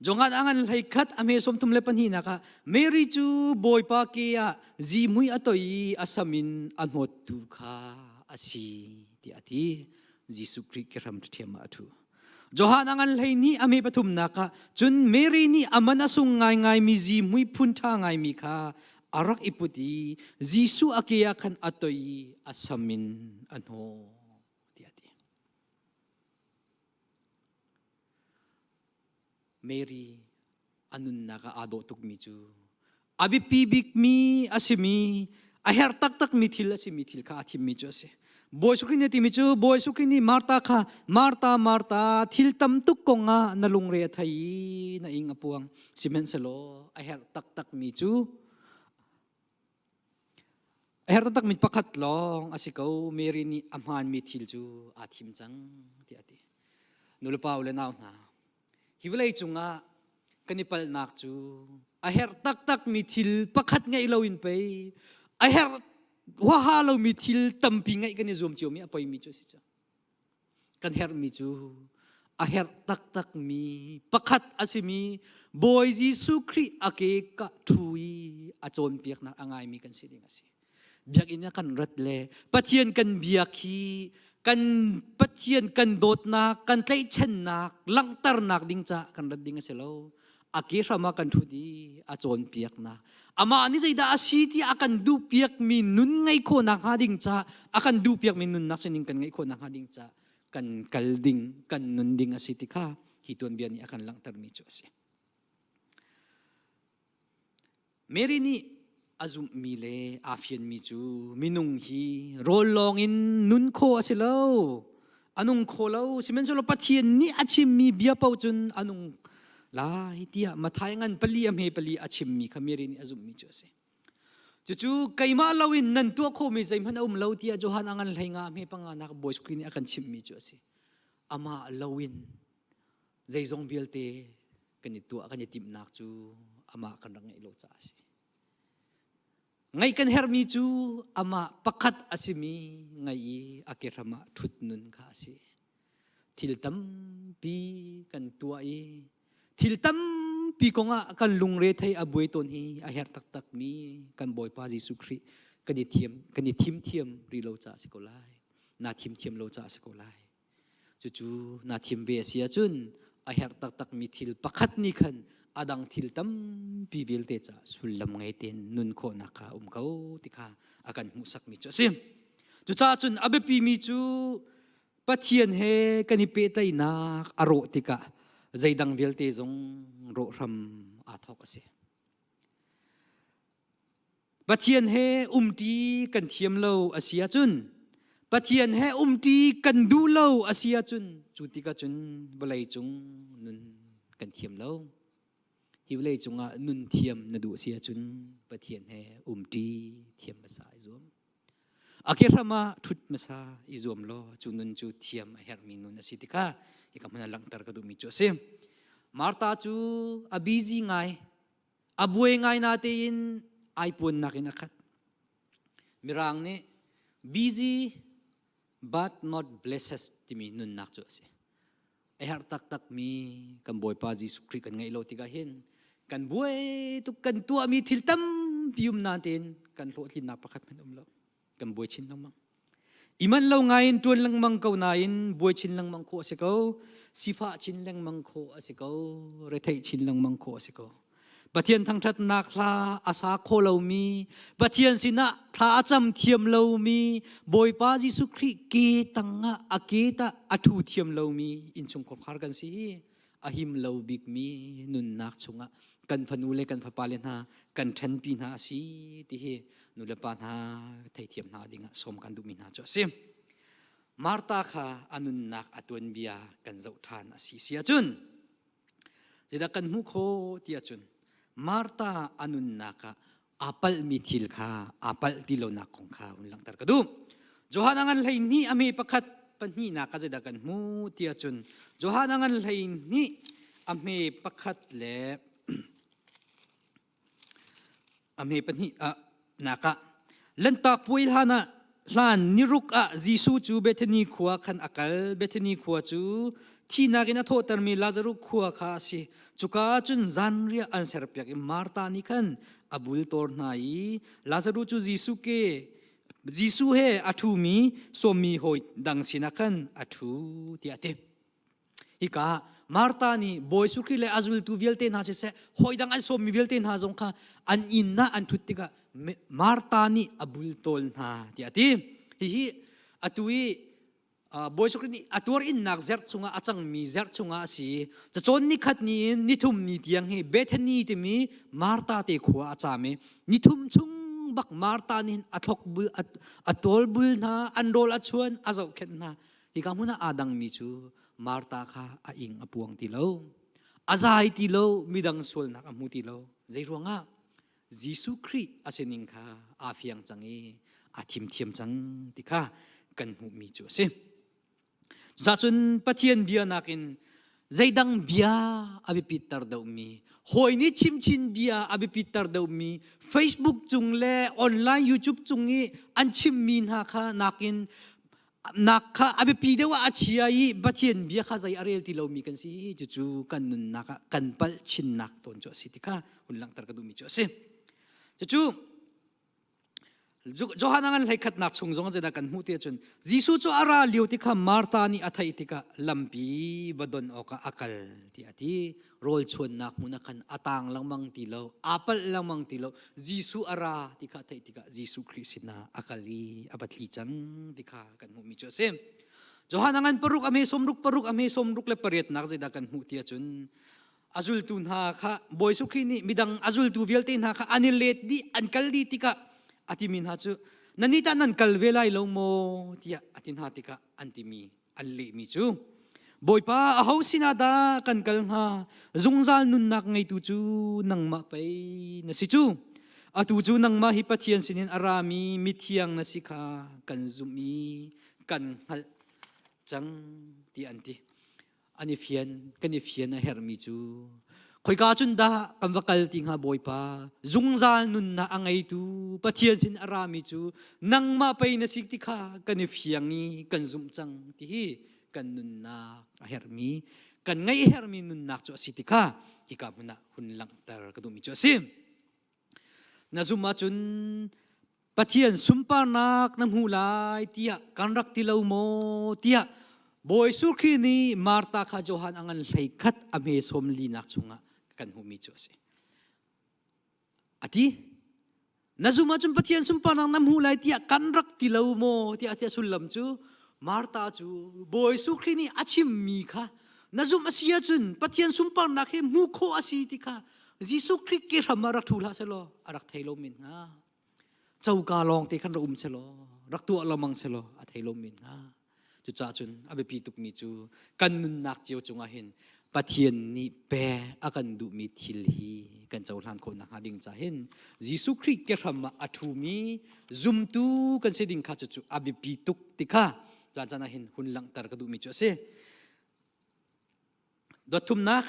Johan a ngan hlei khat a me 32 nak ah Mary cu Bawipa ke ah zihmui a toi i a sam in a hnawttu kha a si tiah a ti. Jesuh Khrih ke hram ṭhiam ah a ṭhu. Johan a ngan hlei nih a me pathumnak ah cun Mary nih a man a sung ngaingaimi zihmui phun ṭha ngaimi kha a rak i put i Jesuh a ke ah khan a toi i a sam in a hnawh tiah a ti. Mary a nunnak ah aa dawh tukmi cu a biapi bikmi a simi a herh taktakmi thil a simi thil kha aa thimmi cu a si. Bawi Jesuh Khrih nih a timi cu Bawi Jesuh Khrih nih Martha kha Martha Martha thil tam tuk kong ah na lungre a thei i na ing a puang sihmanhsehlaw a herh taktakmi cu a herh taktakmi pakhat lawng a si ko Mary nih a hmaanmi thil cu aa thim cang tiah a ti. Nulepa u le nau hna Hi vawlei cungah kan i palhnak cu a herh taktakmi thil pakhat ngeih loin pei a herh huaha lomi thil tampi ngeih kan i zuam ciomi a poimi cu a si cu. Kan herhmi cu a herh taktakmi pakhat a simi Bawi Jesuh Khrih a ke ka ṭhu i a cawnpiaknak a ngaimi kan si ding a si. Biakinn ah kan rat le Pathian kan biak hi kan Pathian kan dawtnak, kan tlaihchannak langhternak ding caah kan rat ding a si lo. A ke hram ah kan ṭhut i a cawnpiaknak. Amah nih zeidah a si ti a kan duhpiakmi nun ngeih khawhnak hnga ding caah a kan duhpiakmi nunnak sining kan ngeih khawhnak hnga ding caah kan kal ding, kan nun ding a si ti kha hi tuanbia nih a kan langhtermi cu a si. Mary nih a zumhmi le aa fianmi cu minung hi rawl lawngin nun khawh a si lo. A nung kho lo. Sihmanhsehlaw Pathian nih a chimmi bia paoh cun a nung lai tiah Matthai ngan pali a hme pali a chimmi kha Mary nih a zumhmi cu a si. Cucu keimah loin nan tuah khawhmi zeihmanh a um lo tiah Johan a ngan hlei nga a hme panga nak Bawi Khrih nih a kan chimhmi cu a si. Amah loin zeizong vialte kan i tuah kan i timhnak cu amah kan rak ngeih lo caah a si. Ngaih kan herhmi cu amah pakhat a simi ngaih i a kehram ah ṭhut nun kha a si. Thil tampi kan tuah i thil tampi kongah kan lungre thei a buai tawn hi a herh taktakmi kan Bawipa Jesuh Khrih kan i thiam kan i thim thiam rih lo caah a si ko lai. Naa thim thiam lo caah a si ko lai. Cucu naa thim ve a si ahcun a herh taktakmi thil pakhat nih khan a dang thil tampi vialte caah sullam ngei tein nun khawhnak kha a um ko ti kha a kan hmuhsakmi cu a si. Cucaah cun a biapimi cu Pathian he kan i pehtlaihnak a rawh tikah zeidang vialte zong rawh hram aa thawk a si. Pathian he umṭi kan thiam lo a si ahcun Pathian he umṭi kan duh lo a si ahcun cu tikah cun vawlei cung nun kan thiam lo. Hi vawlei cungah nun thiam na duh a si ahcun Pathian he umṭi thiam hmasa i zuam. A kehram ah ṭhut hmasa i zuam law cu nun cu thiam a herhmi nun a si tikah hika hmun ah langhter ka duhmi cu a si. Martha cu a busy ngai. A buai ngai natein ai puannak in a khat. Mirang nih busy but not blessed timi nunnak cu a si. A herh taktakmi kan Bawipa Jesuh Khrih kan ngeih lo tikah hin kan buai tuk kan tuahmi thil tampi um natein kan hlawhtlinnak pakhat hmanh um lo. Kan buai chin lengmang. I manh lo ngai in ṭuan lengmang ko nain buai chin lengmang khawh a si ko. Sifah chin lengmang khawh a si ko. Retheih chin lengmang khawh a si ko. Pathian thangṭhatnak hla a sa kho lomi, Pathian sinah thla a cam thiam lomi, Bawipa Jesuh Khrih ke tangah a ke tah a ṭhu thiam lomi innchungkhar kan si hi a him lo bikmi nunnak chungah kan fanu le kan fapale hna kan ṭhenpi hna a si ti hi nulepa hna theithiam hna dingah sawm kan duhmi hna cu a si. Martha kha a nunnak a tuanbia kan zoh ṭhan a si si ahcun zeidah kan hmuh khawh ti ahcun Martha a nunnak ah aa palhmi thil kha aa palh ti lonak kong kha hun langhter ka duh. Johan a ngan 12 a hme pakhat pahnihnak kha zeidah kan hmuh ti ahcun Johan a ngan 12 a hme pakhat le a hme pahnih ah nak ah Lanhtak puai hlan ah hlan niruk ah Jesuh cu Bethany khua khan a kal. Bethany khua cu thihnak in a thawhtermi Lazarus khua kha a si. Cuka ah cun zanriah an serpiak i Martha nih khan a bultor hna i Lazarus cu Jesuh ke Jesuh he a ṭhumi sawmmi hawi dang sinah khan a ṭhu tiah a ti. Hika Martha nih Bawi Jesuh Khrih le a zultu vialte hna siseh hawi dang an sawmmi vialte hna zong kha an inn ah an ṭhut tikah Martha nih a bultawl hna tiah a ti. Hihi atu i Bawi Jesuh Khrih nih a tuar innak zerh chungah a cangmi zerh chungah a si. Cacawn nikhat ni in nithum ni tiang hi Bethany timi Martha te khua a caam i nithum chung bak Martha nih a thlok bul a tawl bul hna an rawl a chuan a zohkhenh hna. Hika hmun ah aa dangmi cu Martha kha a ing a puang ti lo. A zai ti lo, midang sualnak a hmu ti lo. Zei ruangah? Jesuh Khrih a sining kha aa fiang cang i aa thim thiam cang ti kha kan hmuhmi cu a si. Cucun Pathian bia nakin zeidang bia a biapitter deuhmi, hawi nih chimchin bia a biapitter deuhmi, Facebook cung le online YouTube cung i an chimmi hna kha nakin nak kha a biapi deuh ah a chia i Pathian bia kha zei a rel ti lomi kan si cucu kan nunnak ah kan palh chinnak tawn cu a si ti kha hun langhter ka duhmi cu a si. Cucu Johan a ngan hleikhatnak chung zong zeidah kan hmuh ti ahcun Jesuh cu a ra lio ti kha Martha nih a theih tikah lampi va don awkah a kal ti a ti. Rawl chuannak hmun ah khan a tang lengmang ti lo, aa palh lengmang ti lo. Jesuh a ra ti kha theih tikah Jesuh Khrih sinah a kal i a va tli cang ti kha kan hmuhmi cu a si. Johan a ngan paruk a hme sawmruk paruk a hme sawmruk le pariatnak zeidah kan hmuh ti ahcun a zultu hna kha Bawi Jesuh Khrih nih midang a zultu vialte hna kha an i let dih an kal dih tikah a timi hna cu nan nih tah nan kal ve lai lo maw tiah a ti hna tikah an timi an lehmi cu Bawipa aho sinah dah kan kal hnga? Zungzal nunnak ngeitu cu nangmah pei na si cu. Atu cu nangmah hi Pathian sinin a rami mithiang na si kha kan zumh i kan hngalh cang ti an ti. An i fian, kan i fian a herhmi cu. Khoika cun dah kan va kal ti hnga Bawipa? Zungzal nunnak a ngeitu Pathian sin a rami cu nangmah pei na si ti kha kan i fiang i kan zumh cang ti hi kan nunnak a herhmi kan ngeih herhmi nunnak cu a si ti kha hika hmun ah hun langhter ka duhmi cu a si. Na zum ahcun Pathian sunparnak na hmu lai tiah kan rak ti lo maw tiah Bawi Jesuh Khrih nih Martha kha Johan a ngan hlei khat a hme sawm linak chungah kan hmuhmi cu a si. A ti, na zum ahcun Pathian sunparnak na hmu lai tiah kan rak ti lo maw tiah tiah sullam cu Martha cu Bawi Jesuh Khrih nih a chimmi kha na zumh a si ahcun Pathian sunparnak hi hmuh khawh a si ti kha Jesuh Khrih ke hram ah rak ṭhu hlah selaw a rak thei lo men hnga. Coka lawng te khan rak um selaw, rak tuah lengmang selaw a thei lo men hnga. Cucaah cun a biapi tukmi cu kan nunnak cio cungah hin Pathian nih pe a kan duhmi thil hi kan cohlan khawh nakhnga ding ca hin Jesuh Khrih ke hram ah a ṭhumi zumtu kan si ding kha cucu a biapi tuk ti kha caan caan ah hin hun langhter ka duhmi cu a si. Dot thumnak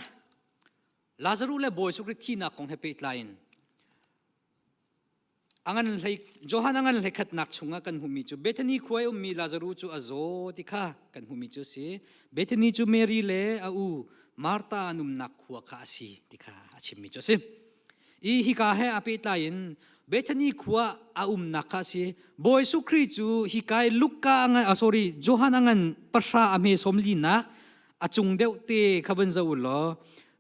Lazaruh le Bawi Jesuh Khrih thihnak kong he pehtlai in a ngan hlei Johan a ngan hlei khatnak chungah kan hmuhmi cu Bethany khua i ummi Lazaruh cu a zaw ti kha kan hmuhmi cu a si. Bethany cu Mary le a u Martha an umnak khua kha a si ti kha a chimmi cu a si. I hika he a pehtlai in Bethany khua a umnak kha a si. Bawi Jesuh Khrih cu hika i Luka a ngan, ah, sorry, Johan a ngan pahra a hme sawm linak a cung deuh te kha van zoh u law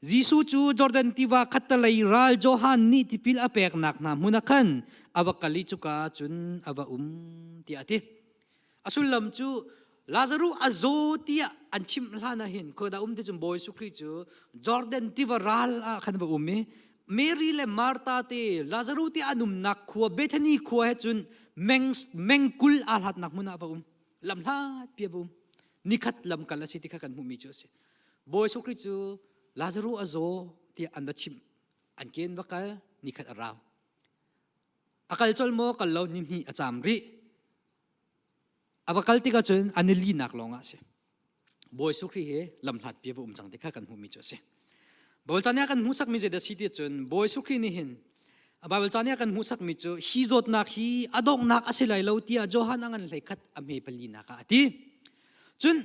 Jesuh cu Jordan tiva khattalei ral Johan nih tipil a peknak hna hmun ah khan a va kal i cuka cun a va um tiah a ti. A sullam cu Lazaruh a zaw tiah an chimh hlan ah hin khuada um ti cun Bawi Jesuh Khrih cu Jordan tiva ral ah khan va um i Mary le Martha te Lazaruh te an umnak khua Bethany khua he cun meng meng 20 aa hlatnak hmun ah va um. Lam hlat pi a va um. Nikhat lamkal a si ti kha kan hmuhmi cu a si. Bawi Jesuh Khrih cu Lazaruh a zaw tiah an va chimh. An ke in va kal, nikhat a rau. A kal colh maw kal lo ni hnih a caam rih. A va kal tikah cun an i linak lawngah a si. Bawi Jesuh Khrih hi lamhlat pi a va um cang ti kha kan hmuhmi cu a si. Baibal ca nih a kan hmuhsakmi zeidah si ti cun Bawi Jesuh Khrih nih hin Baibal ca nih a kan hmuhsakmi cu hi zawtnak hi a donghnak a si lai lo tiah Johan a ngan hlei khat a hme palinak ah a ti. Cun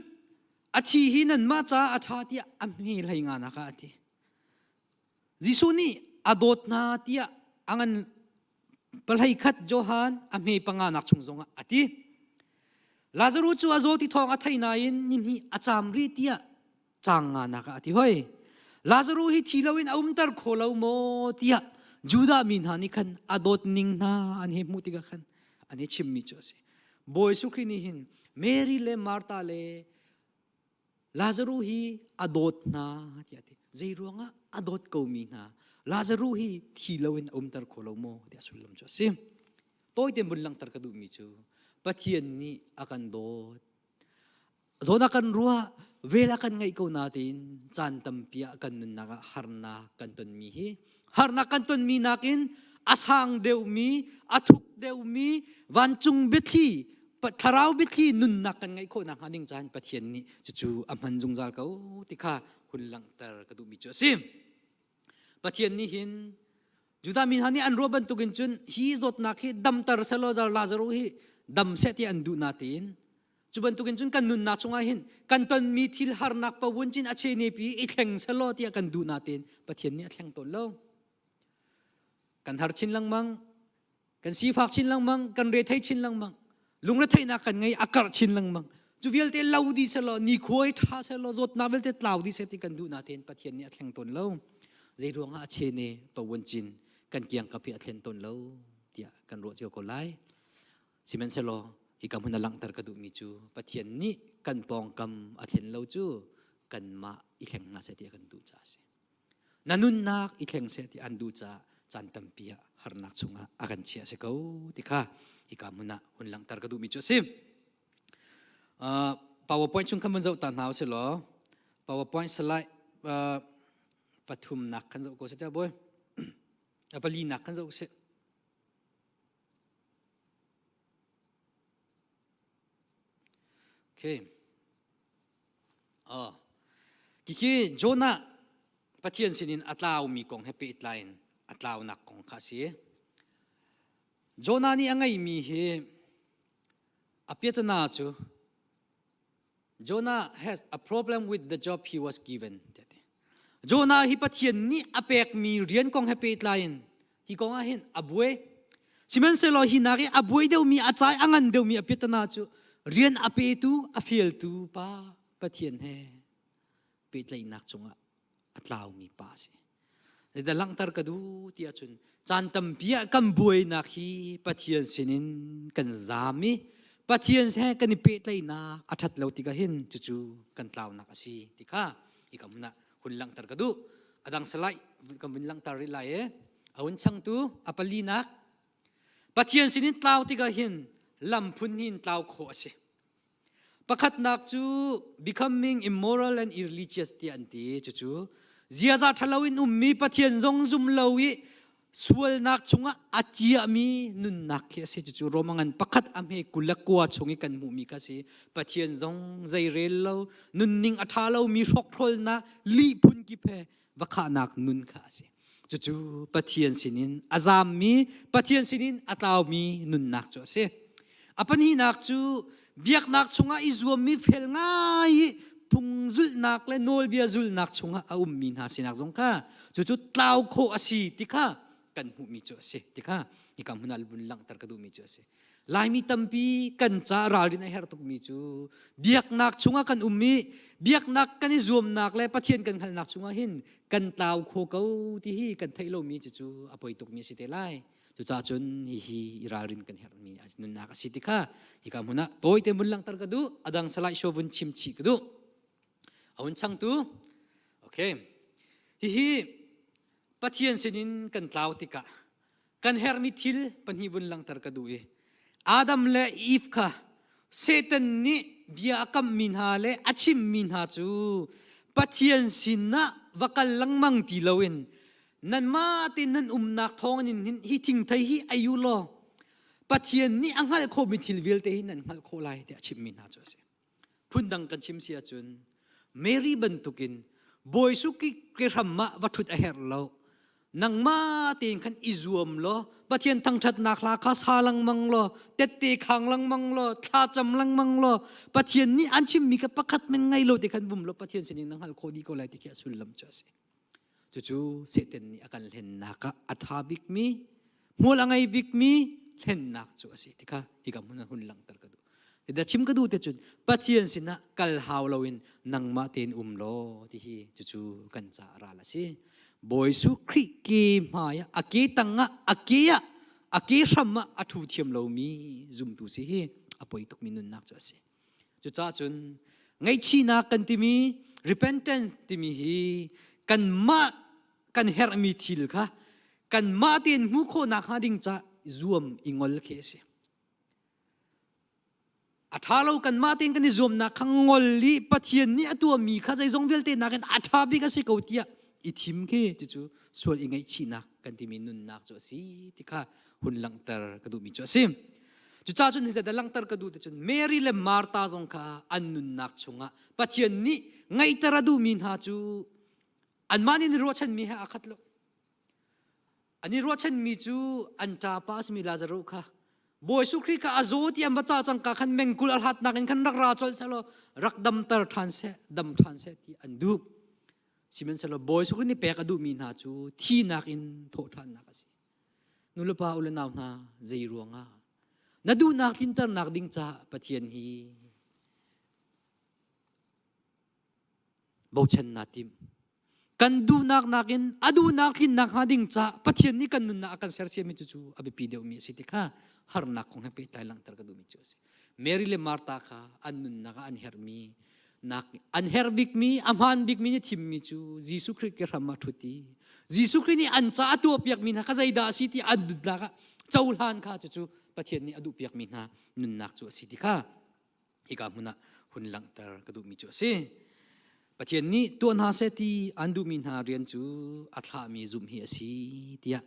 a thi hi nanmah caah a ṭha tiah a hme hlei nganak ah a ti. Jesuh nih a dawt hna tiah a ngan pahlei khat Johan a hme panganak chung zongah a ti. Lazaruh cu a zaw ti thawng a thei nain nihnih a caam rih tiah caang nganak ah a ti hoi. Lazaruh hi thi loin a umter kho lo maw tiah Judah mi hna nih khan a dawt ning hna an hei hmuh tikah khan an i chimmi cu a si. Bawi Jesuh Khrih nih hin Mary le Martha le Lazaruh hi a dawt hna tiah a ti. Zei ruangah a dawt komi hna Lazaruh hi thi loin a umter kho lo maw tiah sullam cu a si. Tawite vun langhter ka duhmi cu Pathian nih a kan dawt. Zawn a kan ruah, vel a kan ngaih ko natein caan tampi ah kan nunnak ah harnak kan tonmi hi harnak kan tonmi nakin a sang deuhmi, a thuk deuhmi vancung biathli thlarau biathli nunnak kan ngeih khawh nakhnga ding caan Pathian nih cucu a hman zungzal ko ti kha hun langhter ka duhmi cu a si. Pathian nih hin Judah mi hna nih an ruah bantukin cun hi zawtnak hi damter selaw Lazaruh hi dam seh ti an duh natein cu bantukin cun kan nunnak chungah hin kan tonmi thil harnak pawun cin a chene pi i thleng selaw tiah kan duh natein Pathian nih a thleng tawn lo. Kan har chin lengmang kan sifak chin lengmang kan rethei chin lengmang lungretheihnak kan ngei a karh chin lengmang cu vialte lo dih selaw nikhua hi ṭha selaw zawtnak vialte tlau dih seh ti kan duh natein Pathian nih a thleng tawn lo zei ruangah a chene pawun cin kan kiangkap hi a thlen tawn lo tiah kan ruah cio ko lai sihmanhsehlaw hika hmun a langhter ka duhmi cu Pathian nih kan pawngkam a thlen lo cu kanmah i thleng hna seh ti a kan duh caah a si Na nunnak i thleng seh ti an duh caah caan tampi ah harnak chungah a kan chiah si ko ti kha hika hmun ah hun langhter ka duhmi cu a si. Uh, PowerPoint chung khan vun zoh ta hna usih law PowerPoint slide uh, pathumnak khan zoh ko seh tiah bawi. Palinak khan zoh usih. Okay. Oh. Kiki Jonah. Pathian sinin a tlaumi kong he pehtlai in a tlaunak kong kha a si. Jonah nih a ngeimi hi a piatana cu Jonah has a problem with the job he was given. Jonah hi Pathian nih a pekmi rian kong he pehtlai in hi kong ah hin a buai. Sihmanhsehlaw hi nak i a buai deuhmi a cai a ngan deuhmi a piatana cu rian a petu a fialtu pa Pathian he pehtlaihnak cungah a tlaumi pa a si. Zeidah langhter ka duh ti ahcun caan tampi ah kan buainak hi Pathian sinin kan zaam i Pathian he kan i pehtlaihnak a ṭhat lo tikah hin cucu kan tlaunak a si ti kha hika hmun ah hun langhter ka duh. A dang salai kan vun langhter rih lai i a hun changtu a palinak Pathian sinin tlau tikah hin lam phun hin tlau khawh a si. Pakhatnak cu becoming immoral and irreligious tiah an ti. Cucu ziaza ṭhalo in ummi Pathian zong zum lo i sualnak chungah a ciahmi nunnak khi a si. Cucu Roma ngan pakhat a hme 29 chung i kan hmuhmi kha a si. Pathian zong zeirel lo, nunning a ṭha lomi hrokhrolnak lih phun kip he va khahnak nun kha a si. Cucu Pathian sinin a zammi, Pathian sinin a tlaumi nunnak cu a si. A pahnihnak cu biaknak chungah i zuammi fel ngai i phung zulhnak le nawlbia zulhnak chungah a ummi hna sinak zong kha cucu tlau khawh a si ti kha kan hmuhmi cu a si ti kha hika hmun ah vun langhter ka duhmi cu a si. Laimi tampi kan ca ralrin a herh tukmi cu biaknak chungah kan um i biaknak kan i zuamnak le Pathian kan hngalhnak chungah hin kan tlau kho ko ti hi kan theih lomi cucu a poi tukmi a si te lai. Cucaah cun hihi i ralrin kan herhmi nunnak a si ti kha hika hmun ah tawite vun langhter ka duh a dang salai show vun chim chih ka duh. A hun changtu okay hihi Pathian sinin kan tlau tikah kan herhmi thil pahnih vun langhter ka duh i Adam le Eve kha Satan nih bia a kammi hna le a chimmi hna cu Pathian sinah va kal lengmang ti loin nanmah tein nan umnak thawng in hin hi thingthei hi ei u law Pathian nih a hngalh khawhmi thil vialte hi nan hngalh khawh lai tiah a chimmi hna cu a si. Phundang kan chim si ahcun Mary bantukin Bawi Suki ke hram ah va ṭhut a herh lo. Nangmah tein khan i zuam law Pathian thangṭhatnak hla kha sa lengmang law tette khang lengmang law thlacam lengmang law Pathian nih an chimmi kha pakhat men ngei lo te khan vum law Pathian sinin na hngalh khawh dih ko lai ti khi a sullam cu a si. Cucu Satan nih a kan hlennak ah a ṭha bikmi, hmual a ngei bikmi hlennak cu a si ti kha hika hmun ah hun langhter ka duh. Da chim ka duh te cun Pathian sinah kal hau loin nangmah tein um law ti hi cucu kan ca ral a si. Bawi Jesuh Khrih ke hmai ah a ke tang ah a ke ah a ke hram ah a ṭhu thiam lomi zumtu si hi a poi tukmi nunnak cu a si. Cucaah cun ngaihchihnak kan timi repentance timi hi kanmah kan herhmi thil kha kanmah tein hmuh khawhnak hnga ding ca zuam i ngol khi a si. A ṭha lo kanmah tein kan i zuamnak kha ngol i Pathian nih a tuahmi kha zeizong vialte nakin a ṭha bik a si ko tiah i thim khi cucu sual i ngaihchihnak kan timi nunnak cu a si ti kha hun langhter ka duhmi cu a si. Cucaah cun zeidah langhter ka duh ti cun Mary le Martha zong kha an nunnak chungah Pathian nih ngaihter a duhmi hna cu anmah nih an i ruahchanmi he aa khat lo. An i ruahchanmi cu an ṭapa a simi Lazaruh kha Bawi Jesuh Khrih kha a zaw ti an va ca cangka khan mengkul a hlatnak in khan rak ra colh seh law rak damter ṭhan seh, dam ṭhan seh ti an duh. Sihmanhsehlaw Bawi Jesuh Khrih nih pek a duhmi hna cu thinak in thawh ṭhannak a si. Nulepa u le nau hna zei ruangah na duhnak tlinternak ding caah Pathian hi bochan naa tim. Kan duhnak nakin a duhnak tlinnak hnga ding caah Pathian nih kan nunnak a kan sersiammi cu cu a biapi deuhmi a si ti kha harnak kong he pehtlai langhter ka duhmi cu a si. Mary le Martha kha an nunnak ah an herhmi nak an herh bikmi a hmaan bikmi nih thimmi cu Jesuh Khrih ke hram ah ṭhut i Jesuh Khrih nih an ca a tuahpiakmi hna kha zeidah a si ti an nunnak ah cohlan kha cucu Pathian nih a duhpiakmi hna nunnak cu a si ti kha hika hmun ah hun langhter ka duhmi cu a si. Pathian nih tuah hna seh ti an duhmi hna rian cu a thlahmi zumh hi a si tiah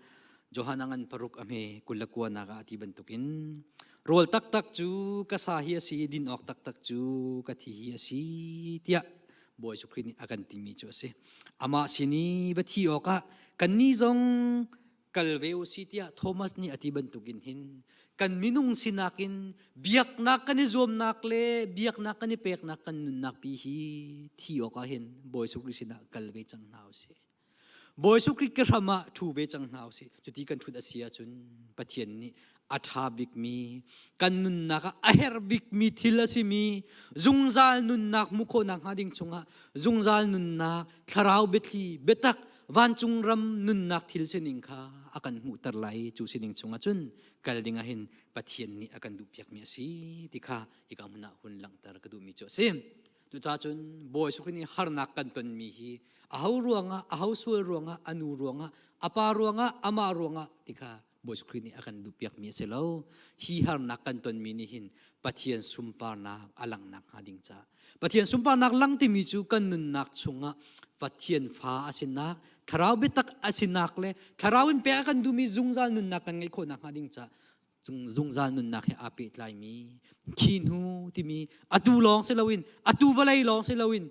Johan a ngan paruk a hme 29 nak ah a ti bantukin rawl taktak cu ka sa hi a si din awk taktak cu ka thi hi a si tiah. Bawi Jesuh Khrih nih a kan timi cu a si. Amah sin i va thi awkah kannih zong kal ve u si tiah Thomas nih a ti bantukin hin kan minung sinak in biaknak kan i zuamnak le biaknak kan i peknak kan nunnak pi hi thi awkah hin Bawi Jesuh Khrih sinah kal ve cang hna u sih. Bawi Jesuh Khrih ke hram ah ṭhu ve cang hna usih. Cuti kan ṭhut a si ahcun Pathian nih a ṭha bikmi, kan nunnak ah a herh bikmi thil a simi zungzal nunnak hmuh khawhnak hnga ding chungah zungzal nunnak, thlarau biathli, biatak, vancung ram nunnak thil sining kha a kan hmuhter lai. Cu sining chungah cun kal ding ah hin Pathian nih a kan duhpiakmi a si ti kha hika hmun ah hun langhter ka duhmi cu a si. Cucaah cun Bawi Jesuh nih harnak kan tonmi hi aho ruangah, aho sual ruangah, a nu ruangah, a pa ruangah, amah ruangah ti kha Bawi Jesuh Khrih nih a kan duhpiakmi a si lo. Hi harnak kan tonmi nih hin Pathian sunparnak a langhnak hnga ding caah. Pathian sunparnak lang timi cu kan nunnak chungah Pathian fa a sinak, thlarau biatak a sinak le thlarau in pek a kan duhmi zungzal nunnak kan ngeih khawhnak hnga ding caah zungzal nunnak he aa pehtlaimi khi hnu timi atu lawng si loin atu vawlei lawng si loin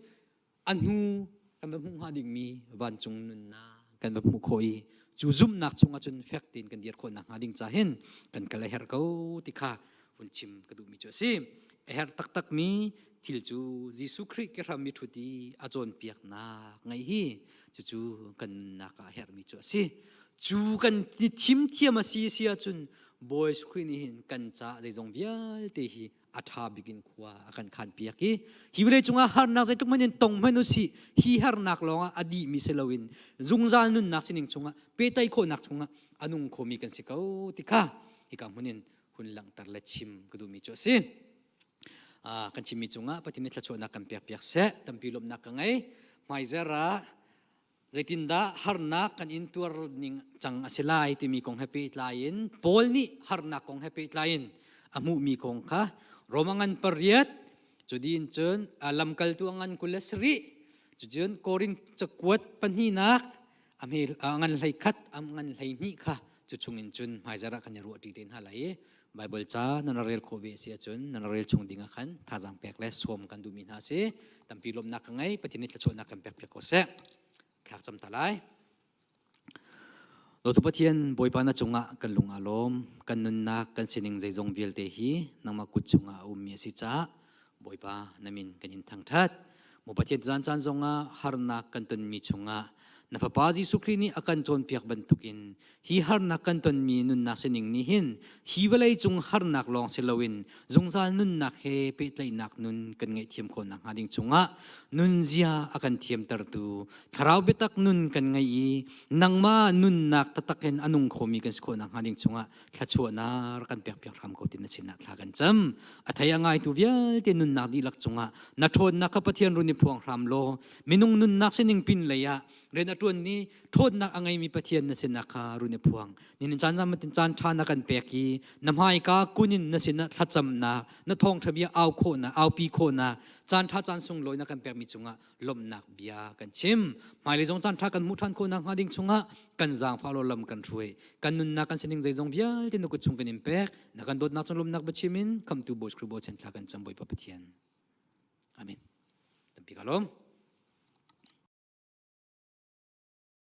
a hnu kan va hmuh hnga dingmi vancung nunnak kan va hmuh khawh i cu zumhnak chungah cun fek tein kan dir khawh nakhnga ding ca hin kan kal a herh ko ti kha hun chim ka duhmi cu a si. A herh taktakmi thil cu Jesuh Khrih ke hram i ṭhut i a cawnpiaknak ngaih hi cucu kan nunnak ah a herhmi cu a si. Cu kan thim thiam a si si ahcun Bawi Khrih nih hin kan caah zeizong vialte hi a ṭha bik in khua a kan khanpiak i hi vawlei cungah harnak zeitluk hmanh in tong hmanh u sih hi harnak lawngah a dihmi si loin zungzal nunnak sining chungah pehtlaih khawhnak chungah a nung khomi kan si ko ti kha hika hmun in hun langhter le chim ka duhmi cu a si. Kan chimmi cungah Pathian nih thluachuahnak kan pekpiak seh tampi lawmhnak ka ngei. Hmaizer ah zeitindah harnak kan intuar ning cang a si lai timi kong he pehtlai in Paul nih harnak kong he pehtlai in a hmuhmi kong kha Roma ngan pariat cudin cun lamkaltu a ngan 27 cucun Korin cakuat pahnihnak a ngan 11 a ngan 12 kha cu chungin cun hmaizarh ah kan i ruah ṭi te hna lai i Baibal ca nan rel khawh ve si ahcun nan rel chung ding ah khan thazaang pek le sawm kan duhmi hna si. Tampi lawmhnak ka ngei. Pathian nih thluachuahnak kan pek piak ko seh. Thlak cam ta lai. Dawtu Pathian Bawipa na cungah kan lung aa lawm. Kan nunnak kan sining zeizong vialte hi nangmah kut chungah a ummi a si caah Bawipa na min kan in thangṭhat. Maw Pathian caan caan zongah harnak kan tonmi chungah na Fapa Jesuh Khrih nih a kan cawnpiak bantukin hi harnak kan tonmi nunnak sining nih hin hi vawlei cung harnak lawng si loin zungzal nunnak he pehtlaihnak nun kan ngaihthiam khawh nakhnga ding chungah nunzia a kan thiamtertu thlarau biatak nun kan ngei i nangmah nunnak taktak in a nung khomi kan si khawh nakhnga ding chungah thluachuahnak rak kan pekpiak hram ko ti na sinah thla kan cam. A thei a ngaitu vialte nunnak dihlak cungah na ṭhawnnak kha Pathian run i phuang hram law minung nunnak sining pin lei ah rian a ṭuan ni ṭhawnnak a ngeimi Pathian na sinah kha run i phuang. Ninin caan zam caan ṭha na kan pek i na hmaika kunin na sinah thlacamnak na thawngṭha bia au khawhnak aupi khawhnak caan ṭha caan sunglawi na kan pekmi cungah lawmhnak bia kan chim. Hmailei zong caan ṭha kan hmuh ṭhan khawh nakhnga ding chungah kan zaangfah law lam kan hruai. Kan nunnak kan sining zeizong vialte na kut chung kan in pek. Na kan dawtnak cung lawmhnak biachim in khamtu Bawi Khrih bochan thla kan cam Bawipa Pathian. Amen. Tampi ka lawm.